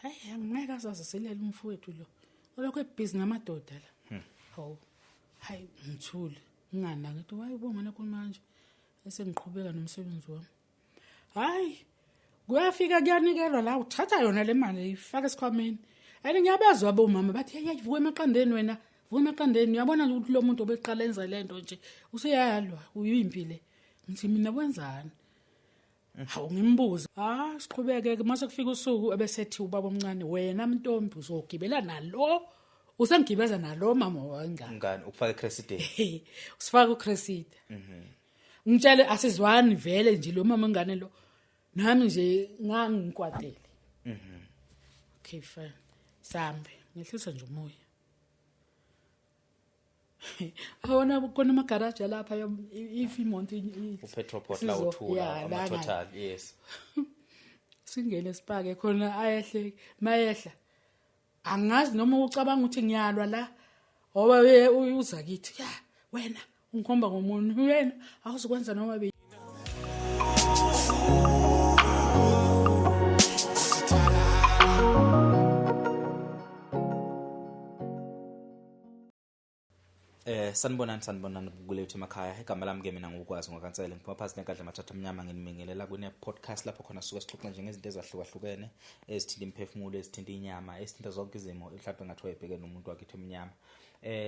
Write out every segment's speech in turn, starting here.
Hayi, angeke azazisilele umfowethu lo. Olokhu ebhizi namadoda la. Hawu. Hayi, ngithule. Ngingana ngithi hayi bo ngane khuluma kanje. Bese ngiqhubeka nomsebenzi wami. Hayi, kuyafika kuyanikelwa la, uthatha yona le mali ifaka esikhwameni. And ngiyabezwa bomama bathi hey, vuka emaqandeni wena, vuka emaqandeni. Uyabona nje ukuthi lo muntu obeqala enza lento nje useyalwa, uyimpi le. Ngithi mina wenzani? Hawu, ngimbuze. Ah, siqhubeke ke mase kufika usuku ebesethi ubaba omncane, wena mntombi uzogibela nalo. Usengibeza nalo mama wengane. Ngani ukufaka ecresideni? Usifaka uCresida. Ngitshele asizwani vele nje lo mama ngane lo. Nami nje ngangikwatele. Okay, fine. Sambe ngehlisa nje umoya. Awona khona amagaraji lapha if imoto uPetroport la uthula ama total, yes. Singene sipake khona, ayehle mayehla. Angazi noma ucabanga ukuthi ngiyalwa la ngoba uza kithi ya wena ungikhomba ngomuntu wena awuzukwenza noma be. Sanibonani, sanibonani kulethu emakhaya. Igama lami ke mina ngukwazi ngokansele, ngiphuma phansi nenkadla amathathu amnyama. Nginibingelela kune podcast lapho khona suke sixoxa nje ngezinto ezahlukahlukene ezithinta imiphefumulo, ezithinta inyama, ezithinta zonke izimo mhlawumbe ngathiwa ibheke nomuntu wakithi omnyama.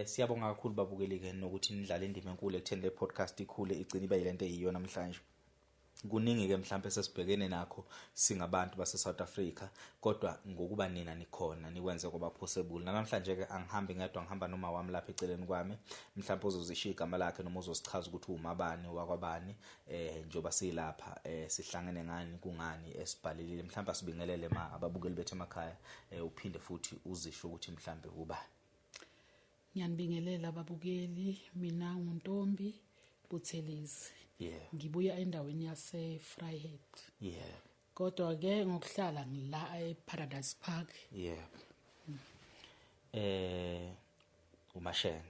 Siyabonga kakhulu babukeli ke nokuthi nidlale indima enkulu ekutheni le podcast ikhule igcine ibe yilento eyiyo namhlanje. Kuningi ke mhlawumbe sesibhekene nakho singabantu base South Africa, kodwa ngokuba nina nikhona nikwenze kuba possible. Namhlanje ke angihambi ngedwa, ngihamba noma wami lapha eceleni kwami. Mhlawumbe uzozishiya igama lakhe noma uzosichaza ukuthi umabani wakwabani, njoba silapha sihlangene ngani, kungani esibhalelile. Mhlawumbe asibingelele ma ababukeli bethu emakhaya, uphinde futhi uzisho ukuthi mhlawumbe ubani. Ngiyanibingelela ababukeli, mina nguNtombi Buthelezi. Ngibuya endaweni yase Vryheid. Kodwa ke ngokuhlala ngila eParadise Park. uMashenge.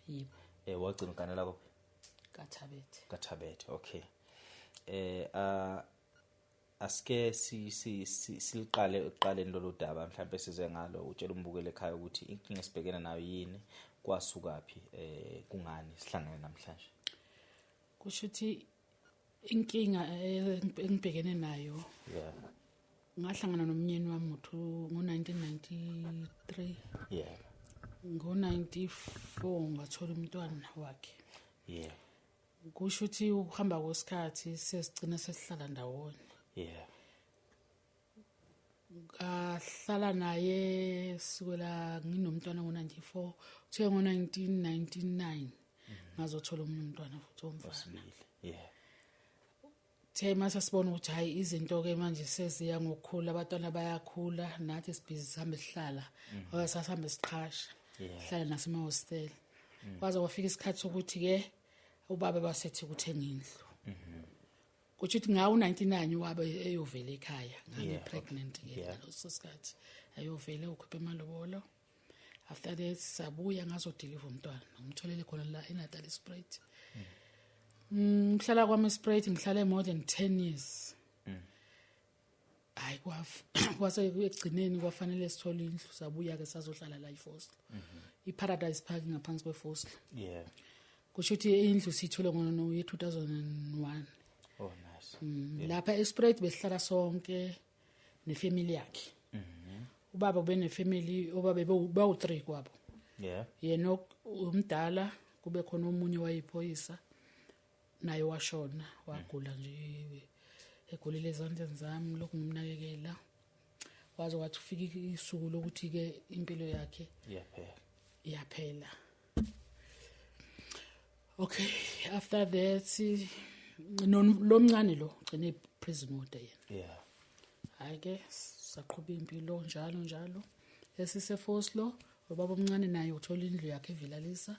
Yebo. Wagcina uganela kuphi? KaThabethe. KaThabethe, okay. Asike si siliqale ekuqaleni lolu daba mhlawumbe size ngalo, utshela umbukeli ekhaya ukuthi inkinga esibhekene nayo yini, kwasukaphi, kungani sihlangene namhlanje. Kusho ukuthi inkinga engibhekene nayo, ngahlangana nomnyeni wami ngo-1993. Ngo-94 ngathola umntwana wakhe. Kusho ukuthi ukuhamba kwesikhathi sesigcina sesihlala ndawonye. Ngahlala naye sikwela nginomntwana ngo-94, kuthe ngo-1999 ngazothola omunye umntwana futhi omfana. The mase sibona ukuthi hayi izinto ke manje seziya ngokukhula, abantwana bayakhula, nathi sibhizi sihambe sihlala, ngoba sasihambe siqhasha, sihlala nasemahostela. Kwaze kwafika isikhathi sokuthi ke ubaba basethi kuthenga indlu. Kusho ukuthi ngawo 99 wabe eyovela ekhaya, ngangi pregnant ke ngaleso sikhathi. Ayovela ukhipha amalobolo. After that sabuya ngazodeliver umntwana, ngimtholele khona la eNatal Spruit. Ngihlala kwami Spruit, ngihlale more than 10 years. Hayi kwase ekugcineni kwafanele sithole indlu, sabuya ke sazohlala la eVoslo. iParadise Park ngaphansi kweVoslo. Kusho ukuthi indlu siyithole ngono 2001. Oh nice. Lapha eSpruit besihlala sonke nefamily yakhe. Ubaba ubenefamily, obabe bawu3 kwabo. Yena umdala, kube khona omunye wayiphoyisa naye washona, wagula nje egulile ezandleni zami lokhu ngimnakekela. Waze wathi ufika isuku lokuthi ke impilo yakhe iyaphela. Iyaphela. Okay, after that no lo mncane lo gcine prison order yena. Hayi ke saqhubha impilo njalo njalo. Esise Vosloo, ubaba omncane naye uthola indlu yakhe eVilalisa.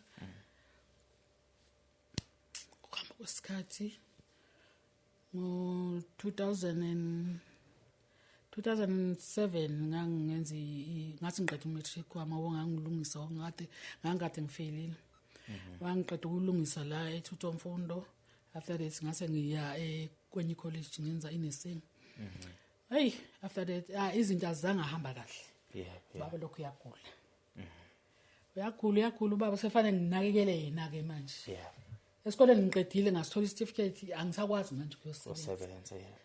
Kuhamba kwesikhathi ngo 2007 ngangenza ngathi ngiqeda umatric wami, owangangilungisa ngangikade ngifailile. Wangiqeda ukulungisa la eThutomfundo. After that ngase ngiya kwenye college ngenza inursing. Hey, after that, izinto azange ahamba kahle. Baba lokhu uyagula. Uyagula, uyagula ubaba, sefanele nginakekele yena ke manje. Esikoleni ngiqedile, ngasithola isitifiketi, angisakwazi manje ukuyosebenza. Usebenza, yeah.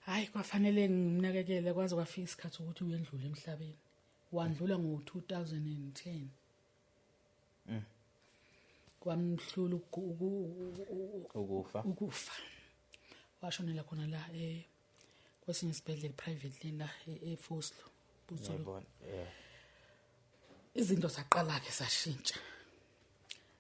Hayi, kwafanele ngimnakekele kwaze kwafika isikhathi ukuthi uyendlula emhlabeni. Wandlula ngo-2010. Kwamhlula ukufa. Ukufa. Washonela khona la kwesinye isibhedlela privately la eVoslo. Ngiyabona. Yeah. Izinto zaqala ke sashintsha.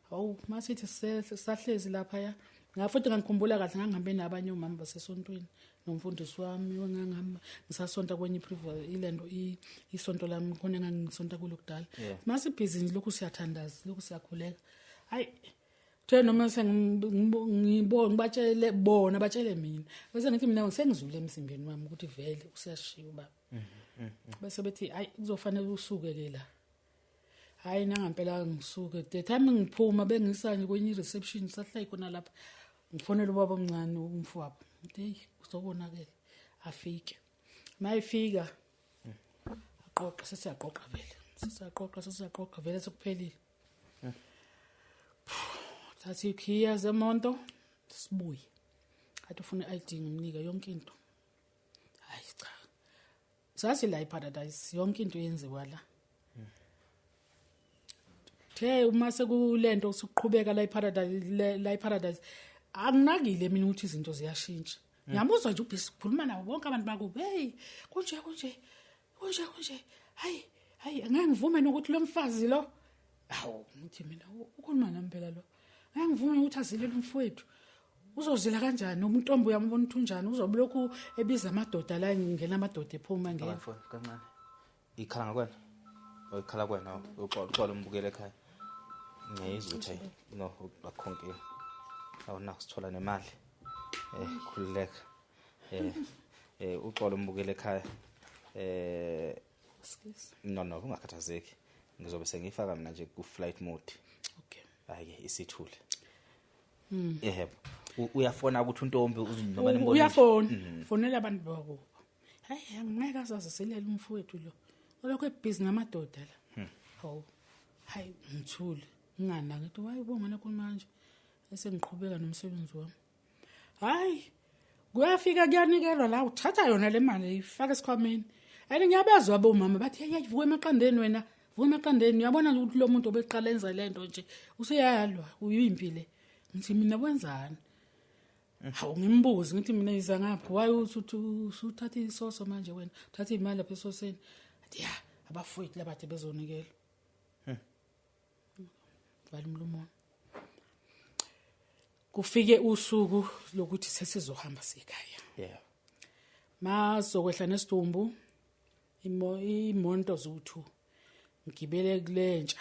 Hawu, masithi sahlezi lapha ya. Ngafuthi ngangikhumbula kahle, ngangihambe nabanye omama basesontweni nomfundisi wami, wengangihamba ngisasonta kwenye ilento isonto lami khona engangisonta kulo kudala. Masibhizi nje lokhu siyathandaza, lokhu siyakhuleka. Hayi, kuthe noma sengibona ngibatshele bona, batshele mina. Bese ngithi mina sengizule emzimbeni wami ukuthi vele usiyashiya ubaba. Bese bethi hayi, kuzofanele usuke ke la. Hayi, nangampela ngisuke. The time ngiphuma bengisa nje kwenye reception, sahlala khona lapha. Ngifonela ubaba omncane, umfowabo. Ngithi hey, uzokonakela. Afike. Mayifika aqoqa, sesiyaqoqa vele. Sesiyaqoqa, sesiyaqoqa vele, sekuphelile. Thatha ikhiya zemonto sibuye. Athi ufuna i-ID, ngimnika yonke into. Hayi cha. Sathi la eParadise yonke into yenziwa la. The uma sekulento sokuqhubeka la eParadise, la eParadise anginakile mina ukuthi izinto ziyashintsha. Ngiyamuzwa nje ubhisi kukhuluma nabo bonke abantu bakubo. Hey, kunje kunje. Kunje kunje. Hayi, hayi, angeke ngivume nokuthi lo mfazi lo. Hawu, ngithi mina ukhuluma nami phela lo. Angeke ngivume ukuthi azilele umfowethu. Uzozila kanjani? Umntombi uyambona ukuthi unjani? Uzobe lokhu ebiza amadoda la, ngena amadoda ephuma ngena. Ngifona kancane. Ikhala ngakwena. Oyikhala kwena, uxolo, uxolo umbukele ekhaya. Ngiyizwa ukuthi no, akukho nkinga. Awunakho sithola nemali. Khululeka. Uxolo umbukele ekhaya. Excuse. No, no, ungakhathazeki. Ngizobe sengifaka mina nje ku flight mode. Okay. Hayi ke isithule. Yebo. Uyafona ukuthi untombi noma nimbone. Uyafona. Fonela abantu bakubo. Hayi, angeke azazisilele umfowethu lo. Olokho ebhizi namadoda la. Hawu. Hayi, ngithule. Ngingana ngithi wayibonga lokho manje. Bese ngiqhubeka nomsebenzi wami. Hayi, kuyafika kuyanikelwa la, uthatha yona le mali ifaka esikhwameni. And ngiyabezwa bomama bathi hey, vuka emaqandeni wena, vuka emaqandeni. Uyabona ukuthi lo muntu obeqala enza lento nje useyalwa, uyimpi le. Ngithi mina wenzani? Hawu, ngimbuze ngithi mina iza ngaphi? Why uthi usuthatha isoso manje wena? Uthatha imali lapha esoseni. Athi ya, abafowethu labathe bezonikela. Vala umlomo. Kufike usuku lokuthi sesizohamba sikhaya. Mazokwehla nesidumbu imoto zuthu. Ngigibele kulentsha.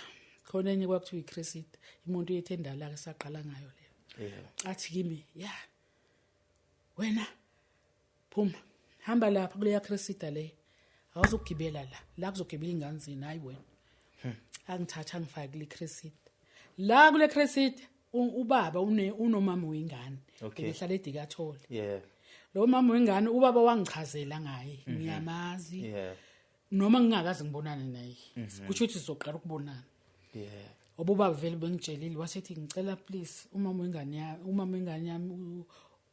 Khona enye kwakuthiwa iCressida, imoto yethu endala ke saqala ngayo leyo. Athi kimi, ya. Wena phuma, hamba lapha kuleya Cressida le. Awuzugibela la. La kuzogibela ingane zini, hayi wena. Angithatha ngifake kule Cressida. La kule Cressida ubaba unomama wengane. Ebehlala eDikathole. Lo mama wengane ubaba wangichazela ngaye, ngiyamazi. Noma ngingakaze ngibonane naye. Kusho ukuthi sizoqala ukubonana. Ngoba ubaba vele bengitshelile wasethi ngicela please umama wengane yami, umama wengane yami,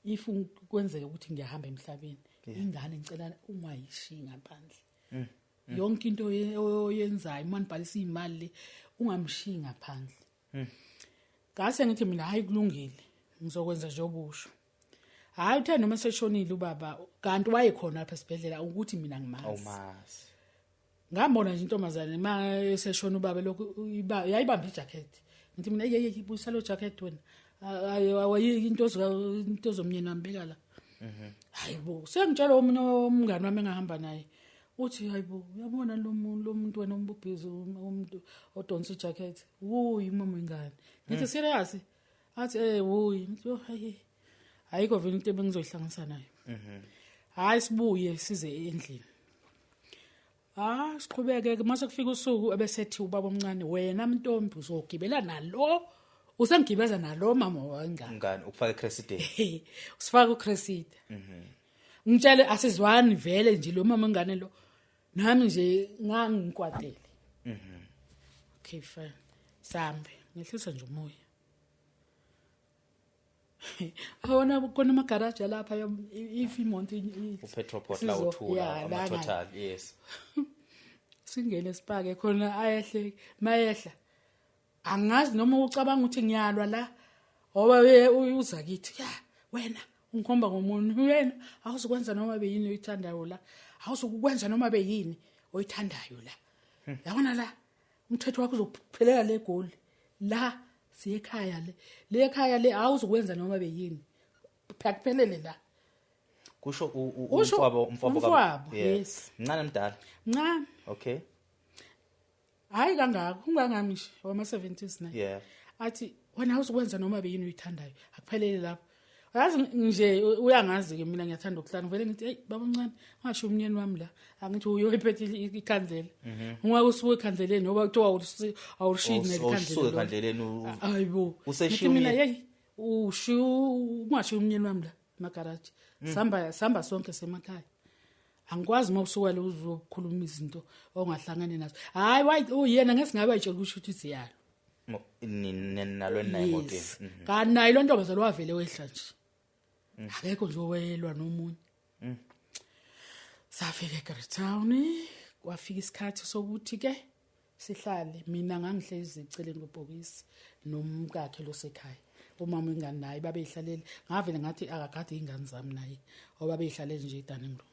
if kwenzeka ukuthi ngiyahamba emhlabeni, ingane ngicela ungayishiyi ngaphandle. Yonke into oyenzayo uma nibhalisa imali le ungamshiyi ngaphandle. Ngase ngithi mina hayi kulungile, ngizokwenza nje obusho. Hayi, uthe noma seshonile ubaba kanti wayekhona lapha esibhedlela ukuthi mina ngimazi. Awumazi. Ngambona nje intombazane ma eseshona ubaba lokhu yayibamba ijacket. Ngithi mina hey, hey, buyisa lo jacket wena. Ayi, into zomnyeni wami beka la. Hayibo, sengitshela omunye umngani wami engahamba naye. Uthi hayibo, uyabona lo muntu, lo muntu wena umbubhizi, umuntu odonsa ijacket. Wuyi umama wengane. Ngithi serious? Athi wuyi. Ngithi oh hayi. Ayikho vele into ebengizoyihlanganisa nayo. Hayi, sibuye size endlini. Siqhubeke ke mase kufika usuku ebesethi ubaba omncane wena mntombi uzogibela nalo, usengigibeza nalo mama wengane. Ngani ukufaka iCressida? Usifaka uCressida. Ngitshele asizwani vele nje lo mama ngane lo. Nami nje ngangikwatele. Okay fine. Sambe ngehlisa nje umoya. Awona khona amagaraji lapha if imoto uPetroport la uthula ama total, yes. Singene sipake khona ayehle mayehla. Angazi noma ucabanga ukuthi ngiyalwa la ngoba uza kithi ya wena ungikhomba ngomuntu wena awuzukwenza noma beyini oyithandayo la, awuzukwenza noma beyini oyithandayo la. Yabona la umthetho wakho uzophelela le goli la siye ekhaya le le ekhaya le awuzukwenza noma beyini phakuphelele la. Kusho umfowabo yes. Mncane mdala? Mncane. Okay. Hayi kangako ungangami nje wama 70s na. Yeah. Athi wena awuzukwenza noma beyini oyithandayo akuphelele lapho. Yazi nje uyangazi ke mina ngiyathanda ukuhlala ngivele ngithi hey baba omncane ngasho umnyeni wami la angithi uyoyiphethe ikhandlela. Ungake usuke ekhandleleni ngoba kuthiwa awulishiyi nekhandlela. Usuke ekhandleleni. Hayibo. Ngithi mina hey ushiya ungashiya umnyeni wami la emagaraji. Samba sonke semakhaya. Angikwazi uma usuka lo uzokhuluma izinto ongahlangani nazo. Hayi uyena ngesingabe ayitshela ukuthi uthi siyalo. Nalo naye emotweni. Kanti naye lo ntombazana wavele wehla nje. Akekho nje owelwa nomunye. Safika eGreytown kwafika isikhathi sokuthi ke sihlale. Mina ngangihlezi eceleni kwebhokisi nomkakhe lo sekhaya. Umama ingane naye babeyihlalele. Ngavele ngathi akagade ingane zami naye ngoba beyihlalele nje edining room.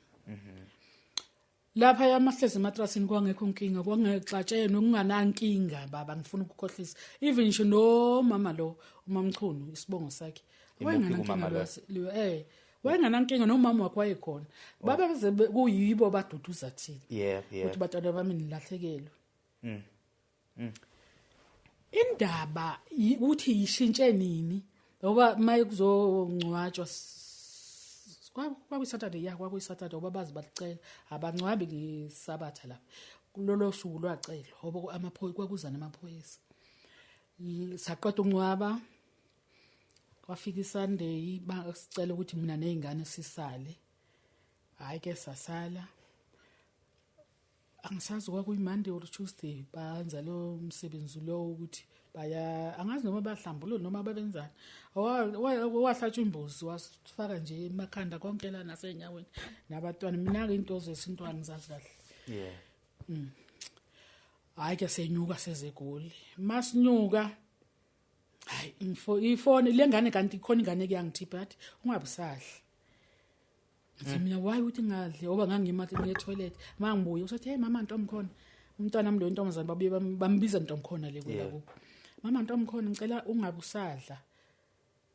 Lapha yamahlezi ematrasini kwangekho inkinga, kwangexatshenwe kunganankinga baba ngifuna ukukhohlisa. Even nje nomama lo uMamchunu isibongo sakhe wayenganankinga lo wayenganankinga nomama wakhe wayekhona. Baba beze kuyibo baduduza thina. Yeah. Ukuthi bantwana bami nilahlekelwe. Indaba ukuthi yishintshe nini ngoba maye kuzongcwatshwa kwakuyiSaturday ya kwakuyiSaturday ngoba bazi balicela abangcwabi ngeSabatha lapha kulolo suku lwacelwa ngoba amaphoyisa kwakuza namaphoyisa. Saqeda ukungcwaba kwafika iSunday basicela ukuthi mina nezingane sisale. Hayi ke sasala. Angisazi kwakuyiMonday or Tuesday bayenza lo msebenzi lo ukuthi baya angazi noma bahlambulula noma babenzani. Wahlatshwa imbuzi wasifaka nje emakhanda konke la nasenyaweni nabatwana. Mina ke into zesintu angizazi kahle. Yeah. Hayi ke senyuka sezegoli. Masinyuka hayi ifoni lengane kanti ikhona ingane kuyangithipha yathi ungabisadli. Ngithi mina why uthi ngadli ngoba ngangima ngiye toilet mangibuye usothi hey mama ntomkhona umntwana wami lo ntombazana babuye bambiza ntomkhona le kula kubo. Mama ntomkhona ngicela ungabusadla.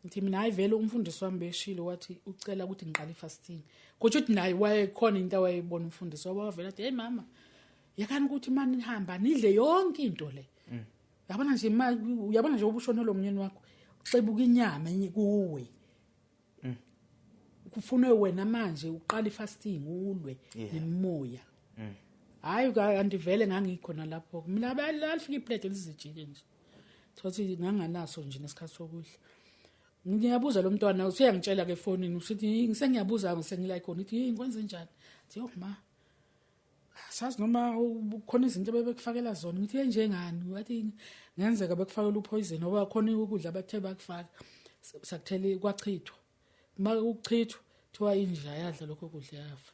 Ngithi mina hayi vele umfundisi wami beshilo wathi ucela ukuthi ngiqale fasting. Kusho ukuthi naye wayekhona into awayebona umfundisi wabavela athi hey mama yakani ukuthi mani nihamba nidle yonke into le. Yabona nje uyabona nje ubushonelo umnyeni wakho uxebuka inyama kuwe. Kufunwe wena manje uqala ifasting ulwe nemimoya. Hayi kanti vele ngangikhona lapho. Mina balifika iplate lizijike nje. Thothi nganganaso nje nesikhathi sokudla. Ngiyabuza lo mntwana useyangitshela ke efonini usithi ngisengiyabuza ngisengila khona ithi yini kwenze njani? Thi oh ma. Sazi noma khona izinto bebekufakela zona ngithi njengani wathi ngenzeka bekufakela upoison ngoba khona ukudla bathe bakufaka sakuthela kwachithwa. Makuchithwa thiwa inja yadla lokho kudla yafa.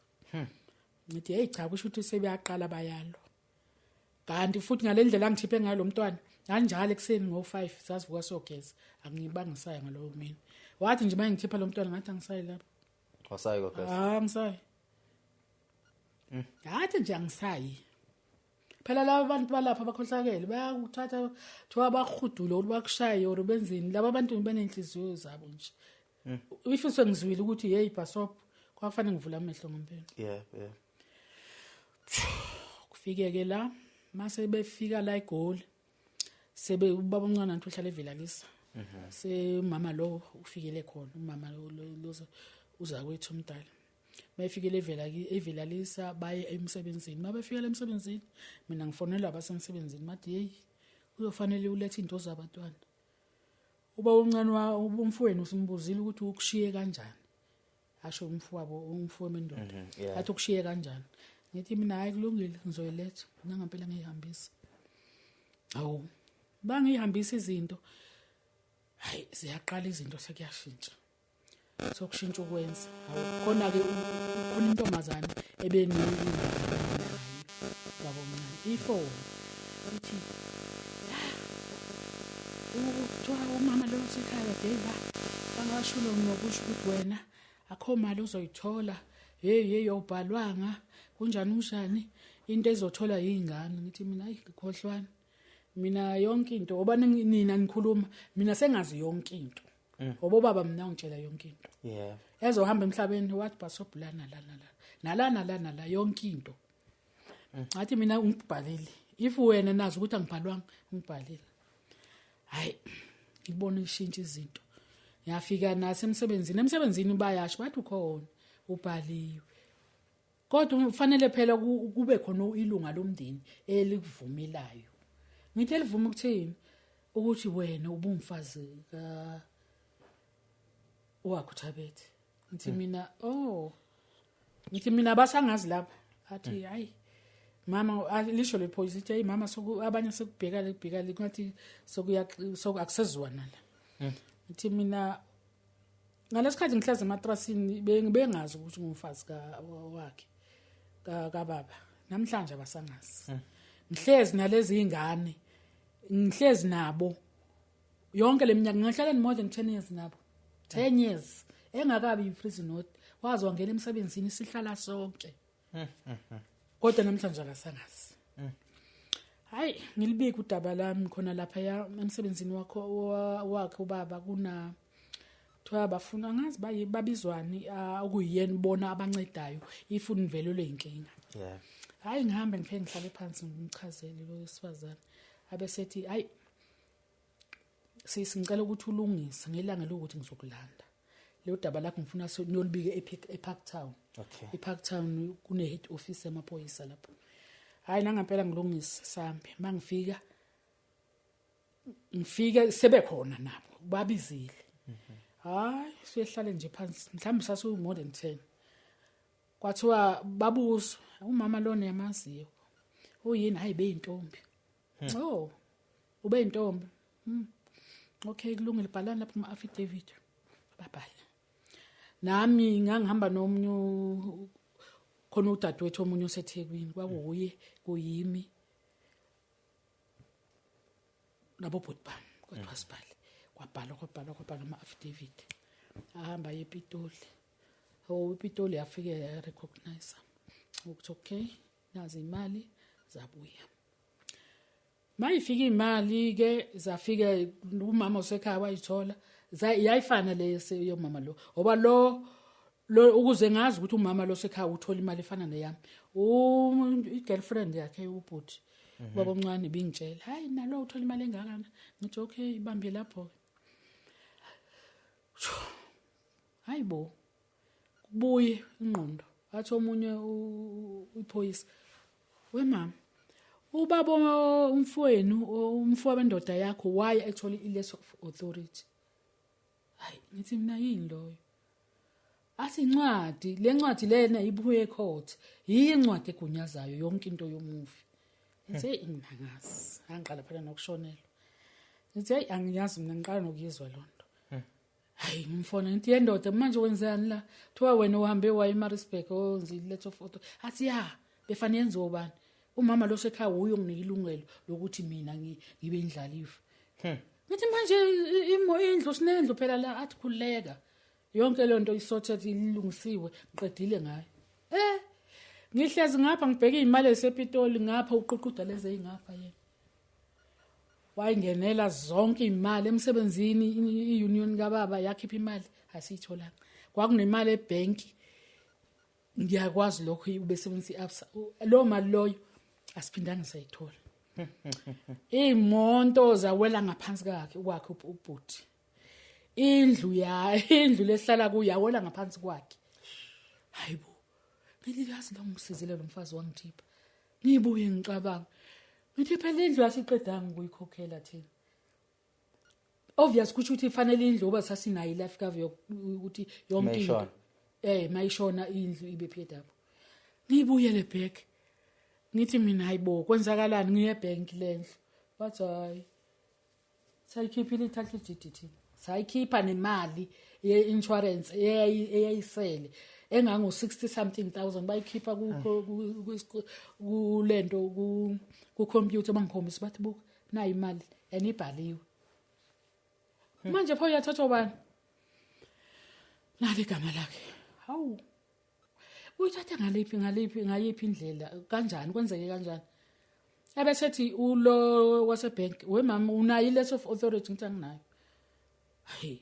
Ngithi hey cha kusho ukuthi sebeyaqala bayalwa. Kanti futhi ngalendlela angithiphe ngayo lo mntwana kanjalo ekseni ngo5 sasivuka sogeza angibangisaya ngalowo mina. Wathi nje mangithipha lo mntwana ngathi angisayi lapho. Wasayi kogeza? Ah angisayi. Ngathi nje angisayi. Phela laba bantu balapha bakhohlakele bayakuthatha thiwa bakhudule or bakushaye or benzini laba bantu banenhliziyo zabo nje. If sengizwile ukuthi hey basop kwafanele ngivula amehlo ngempela. Yeah yeah. Kufike ke la mase befika la eGoli sebe ubaba omncane antu uhlala eVilalisa. Se mama lo ufikele khona umama lo uza kwethu umdala. Mayifikele eVilalisa baye emsebenzini. Mabefika emsebenzini mina ngifonela abasemsebenzini bathi hey uyofanele ulethe into zabantwana. Uba omncane umfowenu usimbuzile ukuthi ukushiye kanjani. Asho umfowabo, umfowami indoda. Athi ukushiye kanjani? Ngithi mina hayi kulungile, ngizoyiletha. Nangempela ngiyihambisa. Awu, bangihambisa izinto. Hayi, ziyaqala izinto, sekuyashintsha. Sokushintsha ukwenza. Awu, khona ke khona intombazane ebeniyini baba omncane. Ifoni ithi kuthiwa umama lo osekhaya hey la bangashulo nokusho ukuthi wena akho mali ozoyithola, hey hey, awubhalwanga, kunjani unjani, into ezothola yingane. Ngithi mina hayi ngikhohlwana mina yonke into, ngoba nina nikhuluma mina sengazi yonke into, ngoba ubaba mina ungitshela yonke into. Ezohamba emhlabeni wathi basobhulana lana la nalana lana la yonke into. Ngathi mina ungibhalile, if wena nazi ukuthi angibhalwanga, ungibhalile. Hayi, ngibona ishintsha izinto. Ngiyafika nasemsebenzini, emsebenzini bayasho bathi ukhona ubhaliwe, kodwa kufanele phela kube khona ilunga lomndeni elikuvumelayo. Ngithi elivuma ukuthini? Ukuthi wena ubumfazi ka wakho Thabethe. Ngithi mina oh, ngithi mina basangazi lapha. Athi hayi mama, lisho le phoyisa ithi hey mama, soku abanye sekubheka lekubheka ngathi sokuya soku akusezwana la. Ngithi mina ngalesikhathi ngihlezi ematrasini bengazi ukuthi ngumfazi ka wakhe kababa. Namhlanje abasangazi. Ngihlezi nalezi ingane, ngihlezi nabo yonke leminyaka, ngihlala more than 10 years nabo, 10 years engakabi i-prison note, wazi wangena emsebenzini sihlala sonke, kodwa namhlanje akasangazi. Hayi, ngilibika udaba lami khona lapha ya emsebenzini wakho wakhe ubaba, kuna kuthiwa bafuna angazi bayi babizwani, okuyiyena bona abancedayo if univelelwe inkinga. Hayi, ngihambe ngifike ngihlale phansi ngimchazele lo wesifazane, abesethi hayi sisi, ngicela ukuthi ulungise ngelanga lokuthi ngizokulanda leyo daba lakho, ngifuna niyolibike eParktown. EParktown kune head office yamaphoyisa lapho. Hayi, nangempela ngilungise sambe, mangifika ngifike sebekhona nabo babizile. Hayi, siyehlale nje phansi, mhlawumbe sasu more than 10. Kwathiwa babuzwa umama lona yamaziyo uyini? Hayi, beyintombi. Oh, ube yintombi. Okay, kulungile, bhalani lapha kuma affidavit. Babhala. Nami ngangihamba nomunye khona udadewethu omunye oseThekwini, kwakuuye kuyimi nabo bhuti bami, kwathiwa sibhale. Kwabhalwa, kwabhalwa, kwabhalwa ama-affidavit, ahamba aye ePitoli. Oh, iPitoli yafike ya-recognize ukuthi okay, nazi imali zabuya. Mayifika imali ke, zafika umama osekhaya wayithola, yayifana le yomama lo, ngoba lo ukuze ngazi ukuthi umama lo sekhaya uthola imali efana neyami, i-girlfriend yakhe ubhuti baba omncane bingitshela, hayi nalo uthola imali engakana. Ngithi okay, ibambe lapho. Hayi bo, kubuye ingqondo, athi omunye iphoyisa, wemama, ubaba umfowenu, umfowabo wendoda yakho why ethola i-letter of authority? Hayi, ngithi mina yini loyo? Athi incwadi, le ncwadi lena ibuye ecourt, yiyo incwadi egunyazayo yonke into yomufi. Ngithi hey, mina ngazi, angiqala phela nokushonelwa. Ngithi hey, angiyazi mina, ngiqala nokuyizwa lonto. Hayi, ngimfona, ngithi yendoda, manje wenzani la? Kuthiwa wena uhambe waya eMaritzburg owenza i-letter of authority. Athi ya, befanele yenziwe ubani? Umama lo sekhaya uye onginika ilungelo lokuthi mina ngibe indlalifa. Ngithi manje indlu sinendlu phela la. Athi khululeka, yonke le nto isorted, ilungisiwe, ngiqedile ngayo. Ngihlezi ngapha ngibheke imali esePitoli, ngapha uququda lezi ezingapha, yena wayingenela zonke imali emsebenzini. I-union kababa yakhipha imali, asiyitholanga. Kwakunemali ebhenki, ngiyakwazi lokho, ubesebenzisa i-Absa. Lo mali loyo asiphindanga sayithola. Iy'monto zawela ngaphansi kwakhe kwakhe ubhuti, indlu ya indlu lehlala kuyo yawela ngaphansi kwakhe. Hayibo, ngithi yazi lo ngisizile lo mfazi wangithipha. Ngibuye ngicabanga, ngithi phela indlu asiqedanga ukuyikhokhela thina. Obvious kusho ukuthi ifanele indlu, ngoba sasinayo i-life cover ukuthi yonke into Mayishona. Mayishona indlu ibe paid up. Ngibuyele back. Ngithi mina hayibo kwenzakalani, ngiye ebank lendlu. Bathi hayi, sayikhiphile i-title deed thina. Sayikhipha nemali ye-insurance eyayisele engango 60 something thousand, bayikhipha kulento ku computer, bangikhombisa bathi buka nayi imali enibhaliwe. Manje pho uyathathwa bani? Nali igama lakhe. Hawu, uyithatha ngaliphi ngaliphi ngayiphi indlela, kanjani, kwenzeke kanjani? Abesethi ulo wasebank, wemama unayo i-letter of authority? Ngithi anginayo. Hey,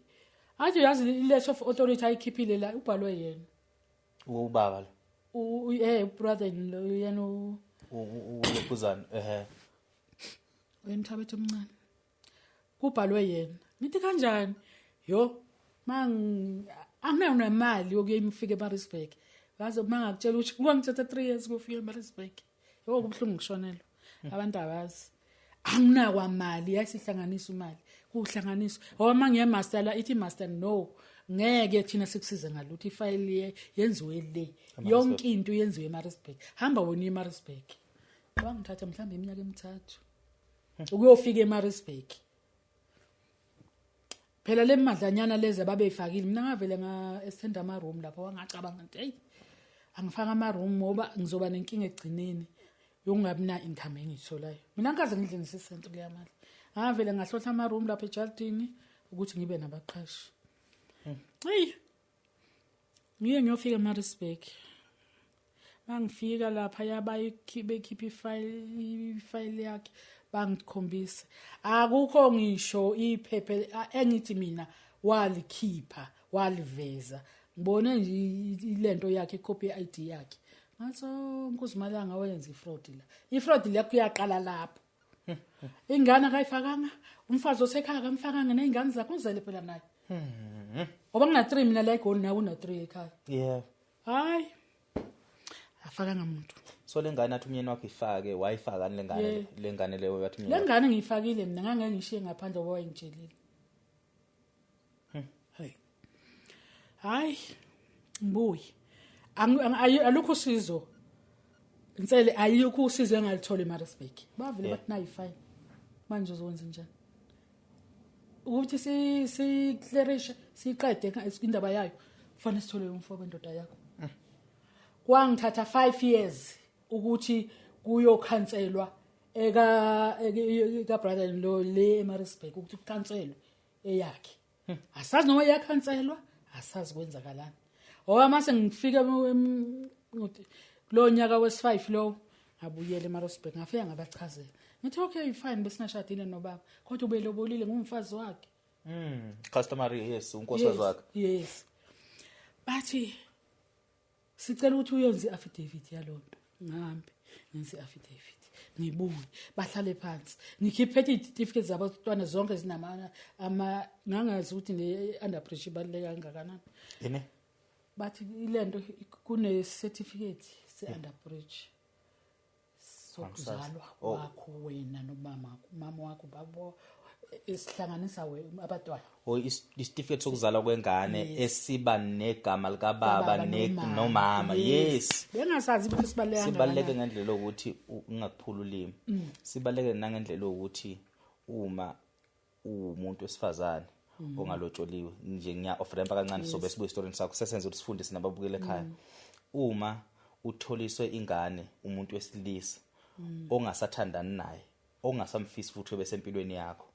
athi uyazi i-letter of authority ayikhiphile la ubhalwe yena. Ubaba lo? Brother in law yena. Ulokhuzana, ehe. Uyemthabethe omncane, kubhalwe yena. Ngithi kanjani? Yo, mang anginayo nemali yokuye imfike eMaritzburg. Ngaze mangakutshela ukuthi kwangithatha 3 years ukufika eMaritzburg. Yho, kubuhlungu kushonelwa, abantu abazi. Anginakwamali, yayisihlanganisa imali, kuhlanganiswa ngoba mangiye master la, ithi master no, ngeke thina sikusize ngalutho, ifayili yenziwe le, yonke into yenziwe eMaritzburg, hamba wena eMaritzburg. Wangithatha mhlawumbe iminyaka emithathu ukuyofika eMaritzburg. Phela le madlanyana lezi ababeyifakile, mina ngavele nga-extend ama-room lapho, wangacabanga ukuthi hey, angifaka ama-room ngoba ngizoba nenkinga ekugcineni yokungabi na income engiyitholayo. Mina ngikaze ngidle ngisisenti kuleya mali. Ngavele ngahlohla ama-room lapha ejardini ukuthi ngibe nabaqhashi. Hey, ngiye ngiyofika eMaritzburg. Mangifika lapha yabayikhiphe ifile yakhe, bangikhombisa, akukho ngisho iphepha engithi mina walikhipha waliveza. Ngibone nje ilento yakhe, icopy ye-ID yakhe. Ngathi Nkosi malanga wayenza ifraud la, ifraud le kuyaqala lapho. Ingane akayifakanga, umfazi osekhaya akamfakanga, ney'ngane zakhe uzele phela naye, ngoba ngina-3 mina la eGoli, nawe una-3 ekhaya. Hayi, afakanga muntu. So le ngane athi umyeni wakho ifake, wayifakani le ngane? Yeah. Le ngane leyo wathi umyeni Le wakho? ngane ngiyifakile mina, ngangeke ngishiye ngaphandle ngoba wayengitshelile. Hayi hayi, ngibuye. Alukho usizo insele, ayikho usizo engalithola eMaritzburg. Bavele bathi nayi fine, manje uzokwenza njani ukuthi si si-clearishe siqede indaba yayo? Kufanele sithole umfo wendoda yakho. Kwangithatha 5 years ukuthi kuyokhanselwa eka brother in law le eMaritzburg, ukuthi kukhanselwe eyakhe. Asazi noma iyakhanselwa, asazi kwenzakalani, ngoba mase ngifika kulo nyaka wesi-5 lo, ngabuyela eMaritzburg, ngafika ngabachazela, ngithi okay fine, besingashadile nobaba kodwa ubelobolile, ngumfazi wakhe. Customary, yes, unkosikazi wakhe. Yes. Bathi sicela ukuthi uyenze i-affidavit yalonto. Ngihambe ngenze i-affidavit, ngibuye, bahlale phansi, ngikhiphe iy'tifiketi zabantwana zonke zinama ama. Ngangazi ukuthi ne-under bridge ibaluleke kangakanani. Yini? Bathi ilento kune-certificate se-under bridge sokuzalwa Oh. kwakho wena nomama, umama wakho, babo, esihlanganisa abantwana. O isitifiketi sokuzalwa kwengane esiba negama likababa Baba nomama, yes. Bengasazi ukuthi sibaluleke Sibaluleke kangakanani. ngendlela yokuthi ungakuphula ulimi. Sibaluleke nangendlela yokuthi uma uwumuntu wesifazane ongalotsholiwe nje, ngiya off ramp kancane, sobe sibuye esitorini sakho, sesenze ukuthi sifundise nababukele ekhaya. Uma utholiswe ingane umuntu wesilisa ongasathandani naye, ongasamfisi futhi ebe sempilweni yakho,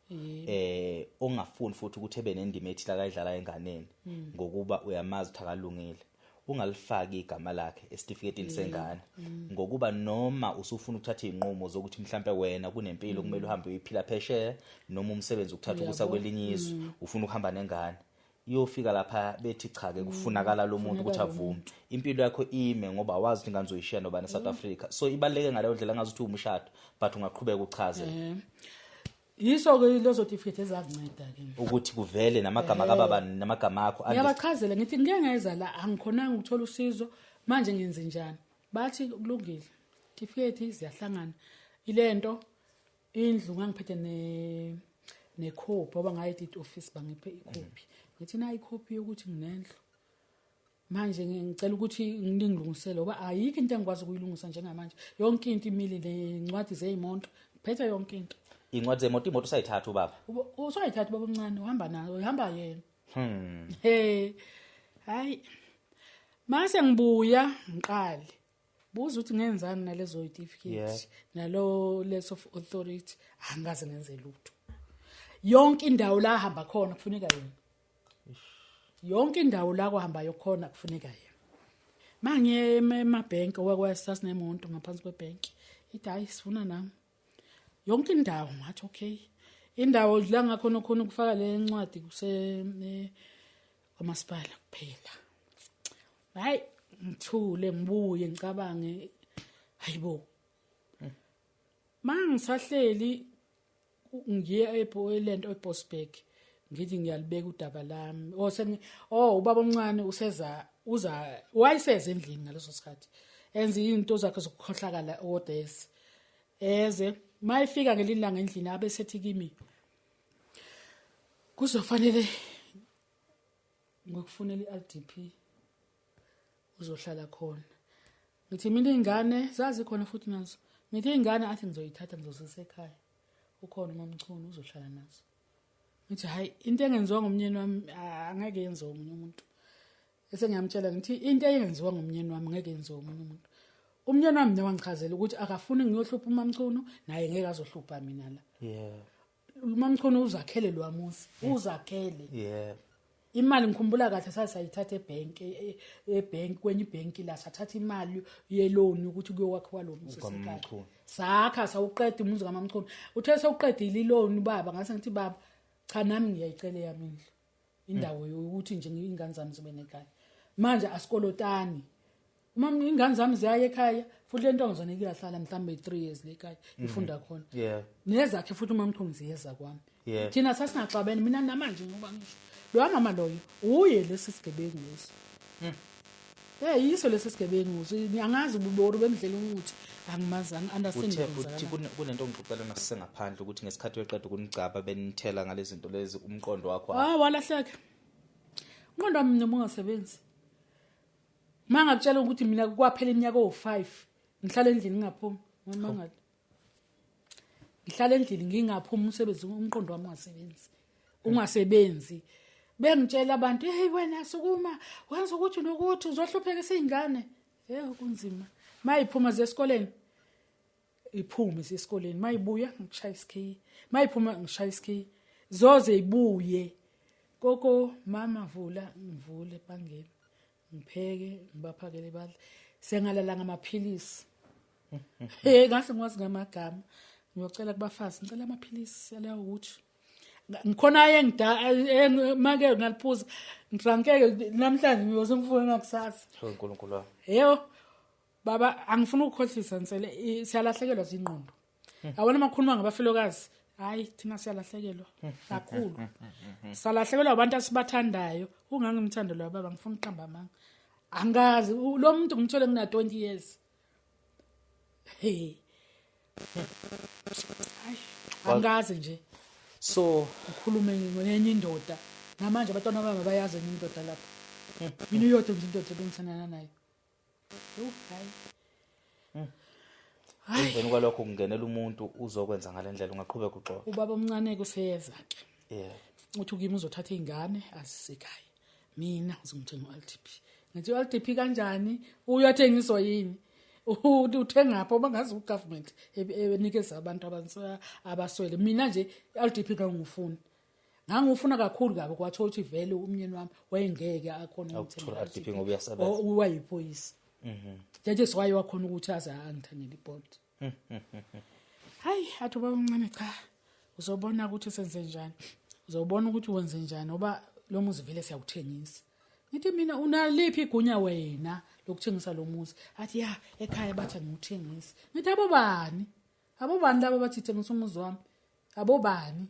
ongafuni futhi ukuthi ebe nendima ethile akayidlala enganeni, ngokuba uyamazi ukuthi akalungile, ungalifaki igama lakhe esitifiketini sengane, ngokuba noma usufuna ukuthatha izinqumo zokuthi mhlambe wena kunempilo kumele uhambe uyiphila phesheya, noma umsebenzi ukuthatha ukusa kwelinye izwe, ufuna ukuhamba nengane, iyofika lapha bethi cha ke, kufunakala lo muntu ukuthi avume, impilo yakho ime, ngoba awazi ukuthi ingane uzoyishiya nobani eSouth Africa. So ibaluleke ngaleyo ndlela, ngazi ukuthi uwumshado, but ungaqhubeka uchaze. Yiso-ke lezo certificate ezakunceda-ke. Ukuthi kuvele namagama kababa namagama akho. Ngiyabachazela, ngithi ngike ngeza la, angikhonanga ukuthola usizo, manje ngenze njani? Bathi kulungile, certificate ziyahlangana, ilento indlu ngangiphethe ne nekhophi, ngoba ngayi office bangiphe ikhophi. Ngithi nayi ikhophi yokuthi nginendlu. Manje ngicela ukuthi ngilungisele ngoba ayikho into engikwazi ukuyilungisa njengamanje. Yonke into imile, nencwadi zeyimoto, phethe yonke into. Incwadi zemoto, imoto usayithatha ubaba? Usayithatha baba omncane, uhamba nayo, uhamba yena. He. Hayi. Mase ngibuya ngiqale. Buza ukuthi ngenzani nalezo certificate nalo letter of authority, angaze ngenze lutho. Yonke indawo la hamba khona kufuneka yena. Yonke indawo la kuhambayo khona kufuneka yena. Mangiye emabhenki okwakwasasingemuntu ngaphansi kwebhenki. Ithi hayi sifuna nami. Yonke indawo ngathi okay. Indawo la ngakhona khona ukufaka le ncwadi kuse kwamasipala kuphela. Hayi ngithule ngibuye ngicabange hayibo. Mangisahleli ngiye eLento eBosberg ngithi ngiyalibeka udaba lami. Oh ubaba omncane useza uza wayiseze endlini ngaleso sikhathi. Enza izinto zakhe zokukhohlakala odesi. Eze mayifika ngelinye ilanga endlini abe sethi kimi kuzofanele ngokufunela iRDP uzohlala khona. Ngithi mina ingane zazi khona futhi nazo. Ngithi ingane athi ngizoyithatha ngizosisa ekhaya. Ukhona uMamchunu uzohlala nazo. Ngithi hayi into engenziwa ngumnyeni wami angeke yenziwe omunye umuntu. Ese ngiyamtshela ngithi into eyenziwa ngumnyeni wami ngeke yenziwe omunye umuntu. Umnyeni wami nawe wangichazela ukuthi akafuni ngiyohlupha uMamchunu naye ngeke azohlupha mina la. Yeah. UMamchunu uzakhele lwamuzi, uzakhele. Yeah. Imali ngikhumbula kahle sasayithatha ebank ebank kwenye ibank la sathatha imali yeloan ukuthi kuyokwakhiwa lo muzi esekhaya. Sakha sawuqeda umuzi kaMamchunu. Uthe sewuqedile iloan baba ngase ngithi baba cha nami ngiyayicela yami indlu. Indawo yokuthi nje ingane zami zibe nekhaya. Manje asikolotani. Uma ingane zami ziyaya ekhaya futhi lento ngizonika iyahlala mhlambe 3 years lekhaya ifunda khona. Yeah. Nezakhe futhi uMamchunu ziyeza kwami. Yeah. Thina sasingaxabene mina namanje ngoba ngisho lo mama loyo uye lesi sigebengu lesi. Yiso lesi sigebengu. Angazi ububoro bemdlela umuthi angimazi angi-understand. Uthi kunento ongixoxela nasengaphandle ukuthi ngesikhathi beqeda ukunigcaba benithela ngalezi zinto lezi umqondo wakho walahleka. Umqondo wami noma ungasebenzi. Mangakutshela ukuthi mina kwaphela iminyaka o5 ngihlala endlini ngingaphumi. Mangathi ngihlala endlini ngingaphumi umsebenzi umqondo wami ungasebenzi. Ungasebenzi. Bengitshela abantu hey wena sukuma wenza ukuthi nokuthi uzohlupheka isingane. Hey kunzima. Mayiphuma zesikoleni iphume esikoleni mayibuya ngishaya isikey. Mayiphuma ngishaya isikey. Zoze ibuye. Koko mama vula ngivule bangena. Ngipheke ngibaphakele badle. Sengalala ngamaphilisi. Hey ngase ngwazi ngamagama. Ngiyocela kubafazi ngicela amaphilisi alawo ukuthi ngikhona ayengida make ngaliphuza ngidrankeke namhlanje ngiyoze ngifune nakusasa. uNkulunkulu wami. Yebo baba angifuni ukukhohlisa nsele siyalahlekelwa zingqondo. Awona makhuluma ngabafelokazi hayi thina siyalahlekelwa kakhulu. Salahlekelwa abantu asibathandayo ungangimthando lo baba ngifuna uqamba amanga. Angazi lo muntu ngimthole ngina 20 years. Hey. Hayi angazi nje. So ukhulume ngenye indoda namanje abantwana bami bayazi enye indoda lapha. Mina uyodwa nje indoda ebengithandana nayo. Hayi. Emveni kwalokho kungenela umuntu uzokwenza ngalendlela ungaqhubeka uxoxe. Ubaba omncane kuseyeza ke. Yeah. Uthi kimi uzothatha izingane azisekhaya. Mina ngizomthenga uLTP. Ngithi uLTP kanjani? Uyathengiswa yini? Uthenga pho bangazi ugovernment enikeza abantu abaswele. Mina nje LDP ngangifuna. Ngangifuna kakhulu kabi kwathiwa ukuthi vele umnyeni wami wayengeke akhona ukuthenga LDP ngoba uyasebenza. Wayiphoyisa. That is why wakhona ukuthi aze angithengele ibond. Hayi athi baba omncane cha uzobona ukuthi senze njani. Uzobona ukuthi wenze njani ngoba lo muzi vele siyawuthengisa. Ngithi mina unaliphi igunya wena lokuthengisa lo muzi? Athi ya ekhaya bathi ngiwuthengise. Ngithi abobani? Abobani labo bathi thengisa umuzi wami? Abobani?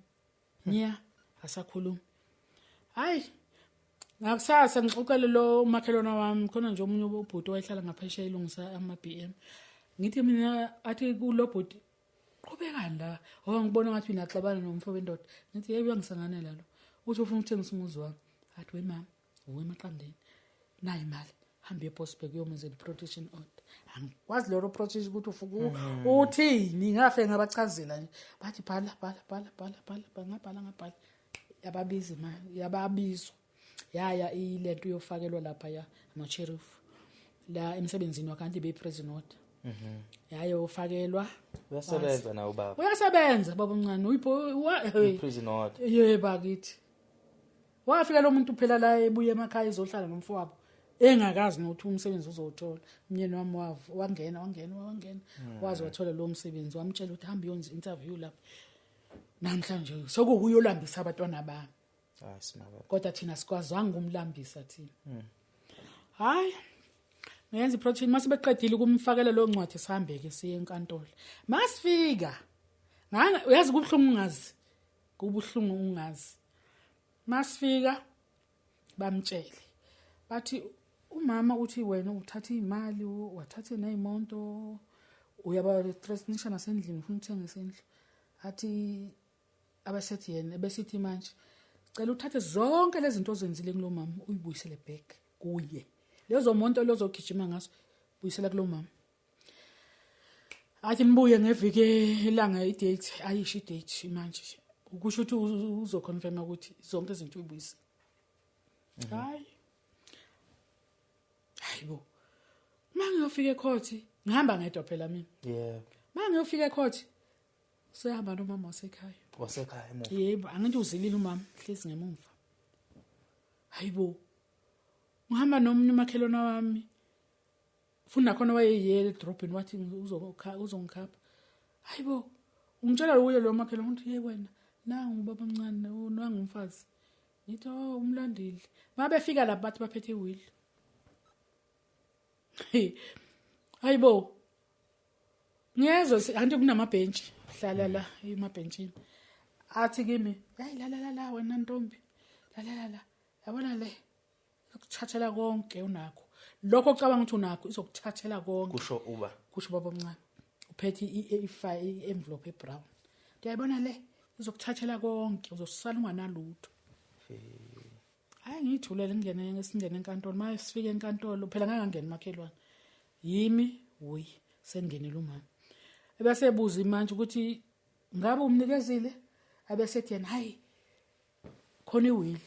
Nya asakhuluma. Hayi ngakusasa ngixoxele lo umakhelwane wami khona nje omunye ubhuti wayehlala ngaphesheya ilungisa ama BM. Ngithi mina athi kulo bhuti qhubekani la ngoba ngibona ngathi mina xabana nomfo wendoda. Ngithi yebo uyangisanganela lo. Uthi ufuna ukuthengisa umuzi wami. Athi we mama uwe emaqandeni. Nayi imali, hambe ePostbank uyomenzela i-protection order. Angikwazi lelo protection ukuthi ufuka uthini, ngafe ngabachazela nje. Bathi bhala bhala bhala bhala bhala, ngabhala ngabhala. Yababiza imali, yababizwa. Yaya ilento yofakelwa lapha ya ama-sheriff la emsebenzini wakanti be-prison order. Yayofakelwa. Uyasebenza nawe ubaba? Uyasebenza baba omncane, uyipho Prison order. Yebo akithi. Wafika lo muntu phela la ebuye emakhaya ezohlala nomfowabo engakazi nokuthi umsebenzi uzowuthola. Umyeni wami wangena wangena wangena, waze wathola lo msebenzi, wamtshela ukuthi hamba uyonza interview lapha. Namhlanje sokuyolambisa abantwana bami. Hayi simaba. Kodwa thina sikwazanga ukumlambisa thina. Hayi. Ngenza iprotein mase beqedile ukumfakela lo ncwadi, sihambe ke siye enkantolo. Masifika nganga uyazi kubuhlungu ungazi. Kubuhlungu ungazi. Masifika bamtshele. Bathi umama uthi wena uthatha imali, wathatha nezimonto, uyaba threatenisha nasendlini, ufuna ukuthenga isendlu. Athi abasethi yena besithi manje cela uthathe zonke lezi zinto ozenzile kulomama uyibuyisele back kuye. Lezo monto lozogijima ngaso buyisela kulomama. Athi nibuye ngeviki ilanga i-date, ayisho i-date manje. Ukusho ukuthi uzoconfirm ukuthi zonke izinto uyibuyisile. Hayi. Hayibo. Mangiyofika ecourt, ngihamba ngedwa phela mina. Mangiyofika ecourt, sehamba nomama wasekhaya. Wasekhaya emuva. Yebo, angithi uzilile umama, hlezi ngemuva. Hayibo. Ngihamba nomunye umakhelwane wami. Funa khona wayeyele edrobheni, wathi uzongikhapha. Hayibo. Ungitshela uye lo makhelwane uthi hey wena, nangu ubaba omncane, nangu umfazi. Ngithi oh umlandile. Mabefika lapha bathi baphethe iwill. Hayibo. Ngiyezwa anti kunamabhentshi, hlala la emabhentshini. Athi kimi, hey la la la wena ntombi. La la la la. Yabona le ukuthathela konke unakho. Lokho ocabanga ukuthi unakho izokuthathela konke. Kusho uba. Kusho baba omncane. Uphethe i-envelope ebrown. Uyayibona le izokuthathela konke, uzosala unganalutho. Hayi ngithulele ngene singene enkantolo. Maye sifike enkantolo phela ngeke ngene makhelwane. Yimi uyi sengenile umama. Ebese ebuza manje ukuthi ngabe umnikezile, abese ethi yena hayi khona iwill.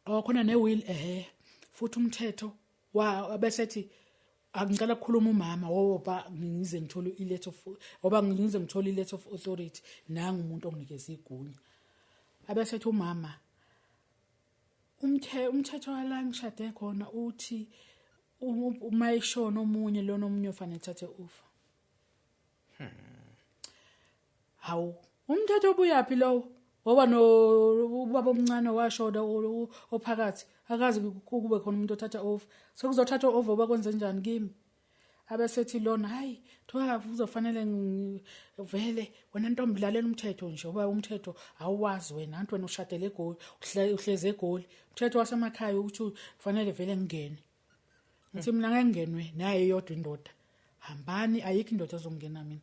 Oh khona newill ehe. Futhi umthetho wa abese ethi angicela ukukhuluma umama woba ngize ngithole i-letter of oba ngize ngithole i-letter of authority nangu umuntu onginikeza igunya. Abese ethi umama umthetho wala ngishade khona uthi uma eshona omunye lona omunye ofanele ethathe ufa. Hawu umthetho obuyapi lowo? Ngoba no ubaba omncane washona ophakathi akazi kube khona umuntu othatha over. Sekuzothatha over bakwenze njani kimi? Abesethi lona hayi thola uzofanele vele wena ntombi lalela umthetho nje ngoba umthetho awuwazi wena, anti wena ushadele eGoli, uhleze eGoli. Umthetho wasemakhaya ukuthi kufanele vele ngingene. Ngithi mina ngeke ngingenwe naye yodwa indoda. Hambani ayikho indoda ezongena mina.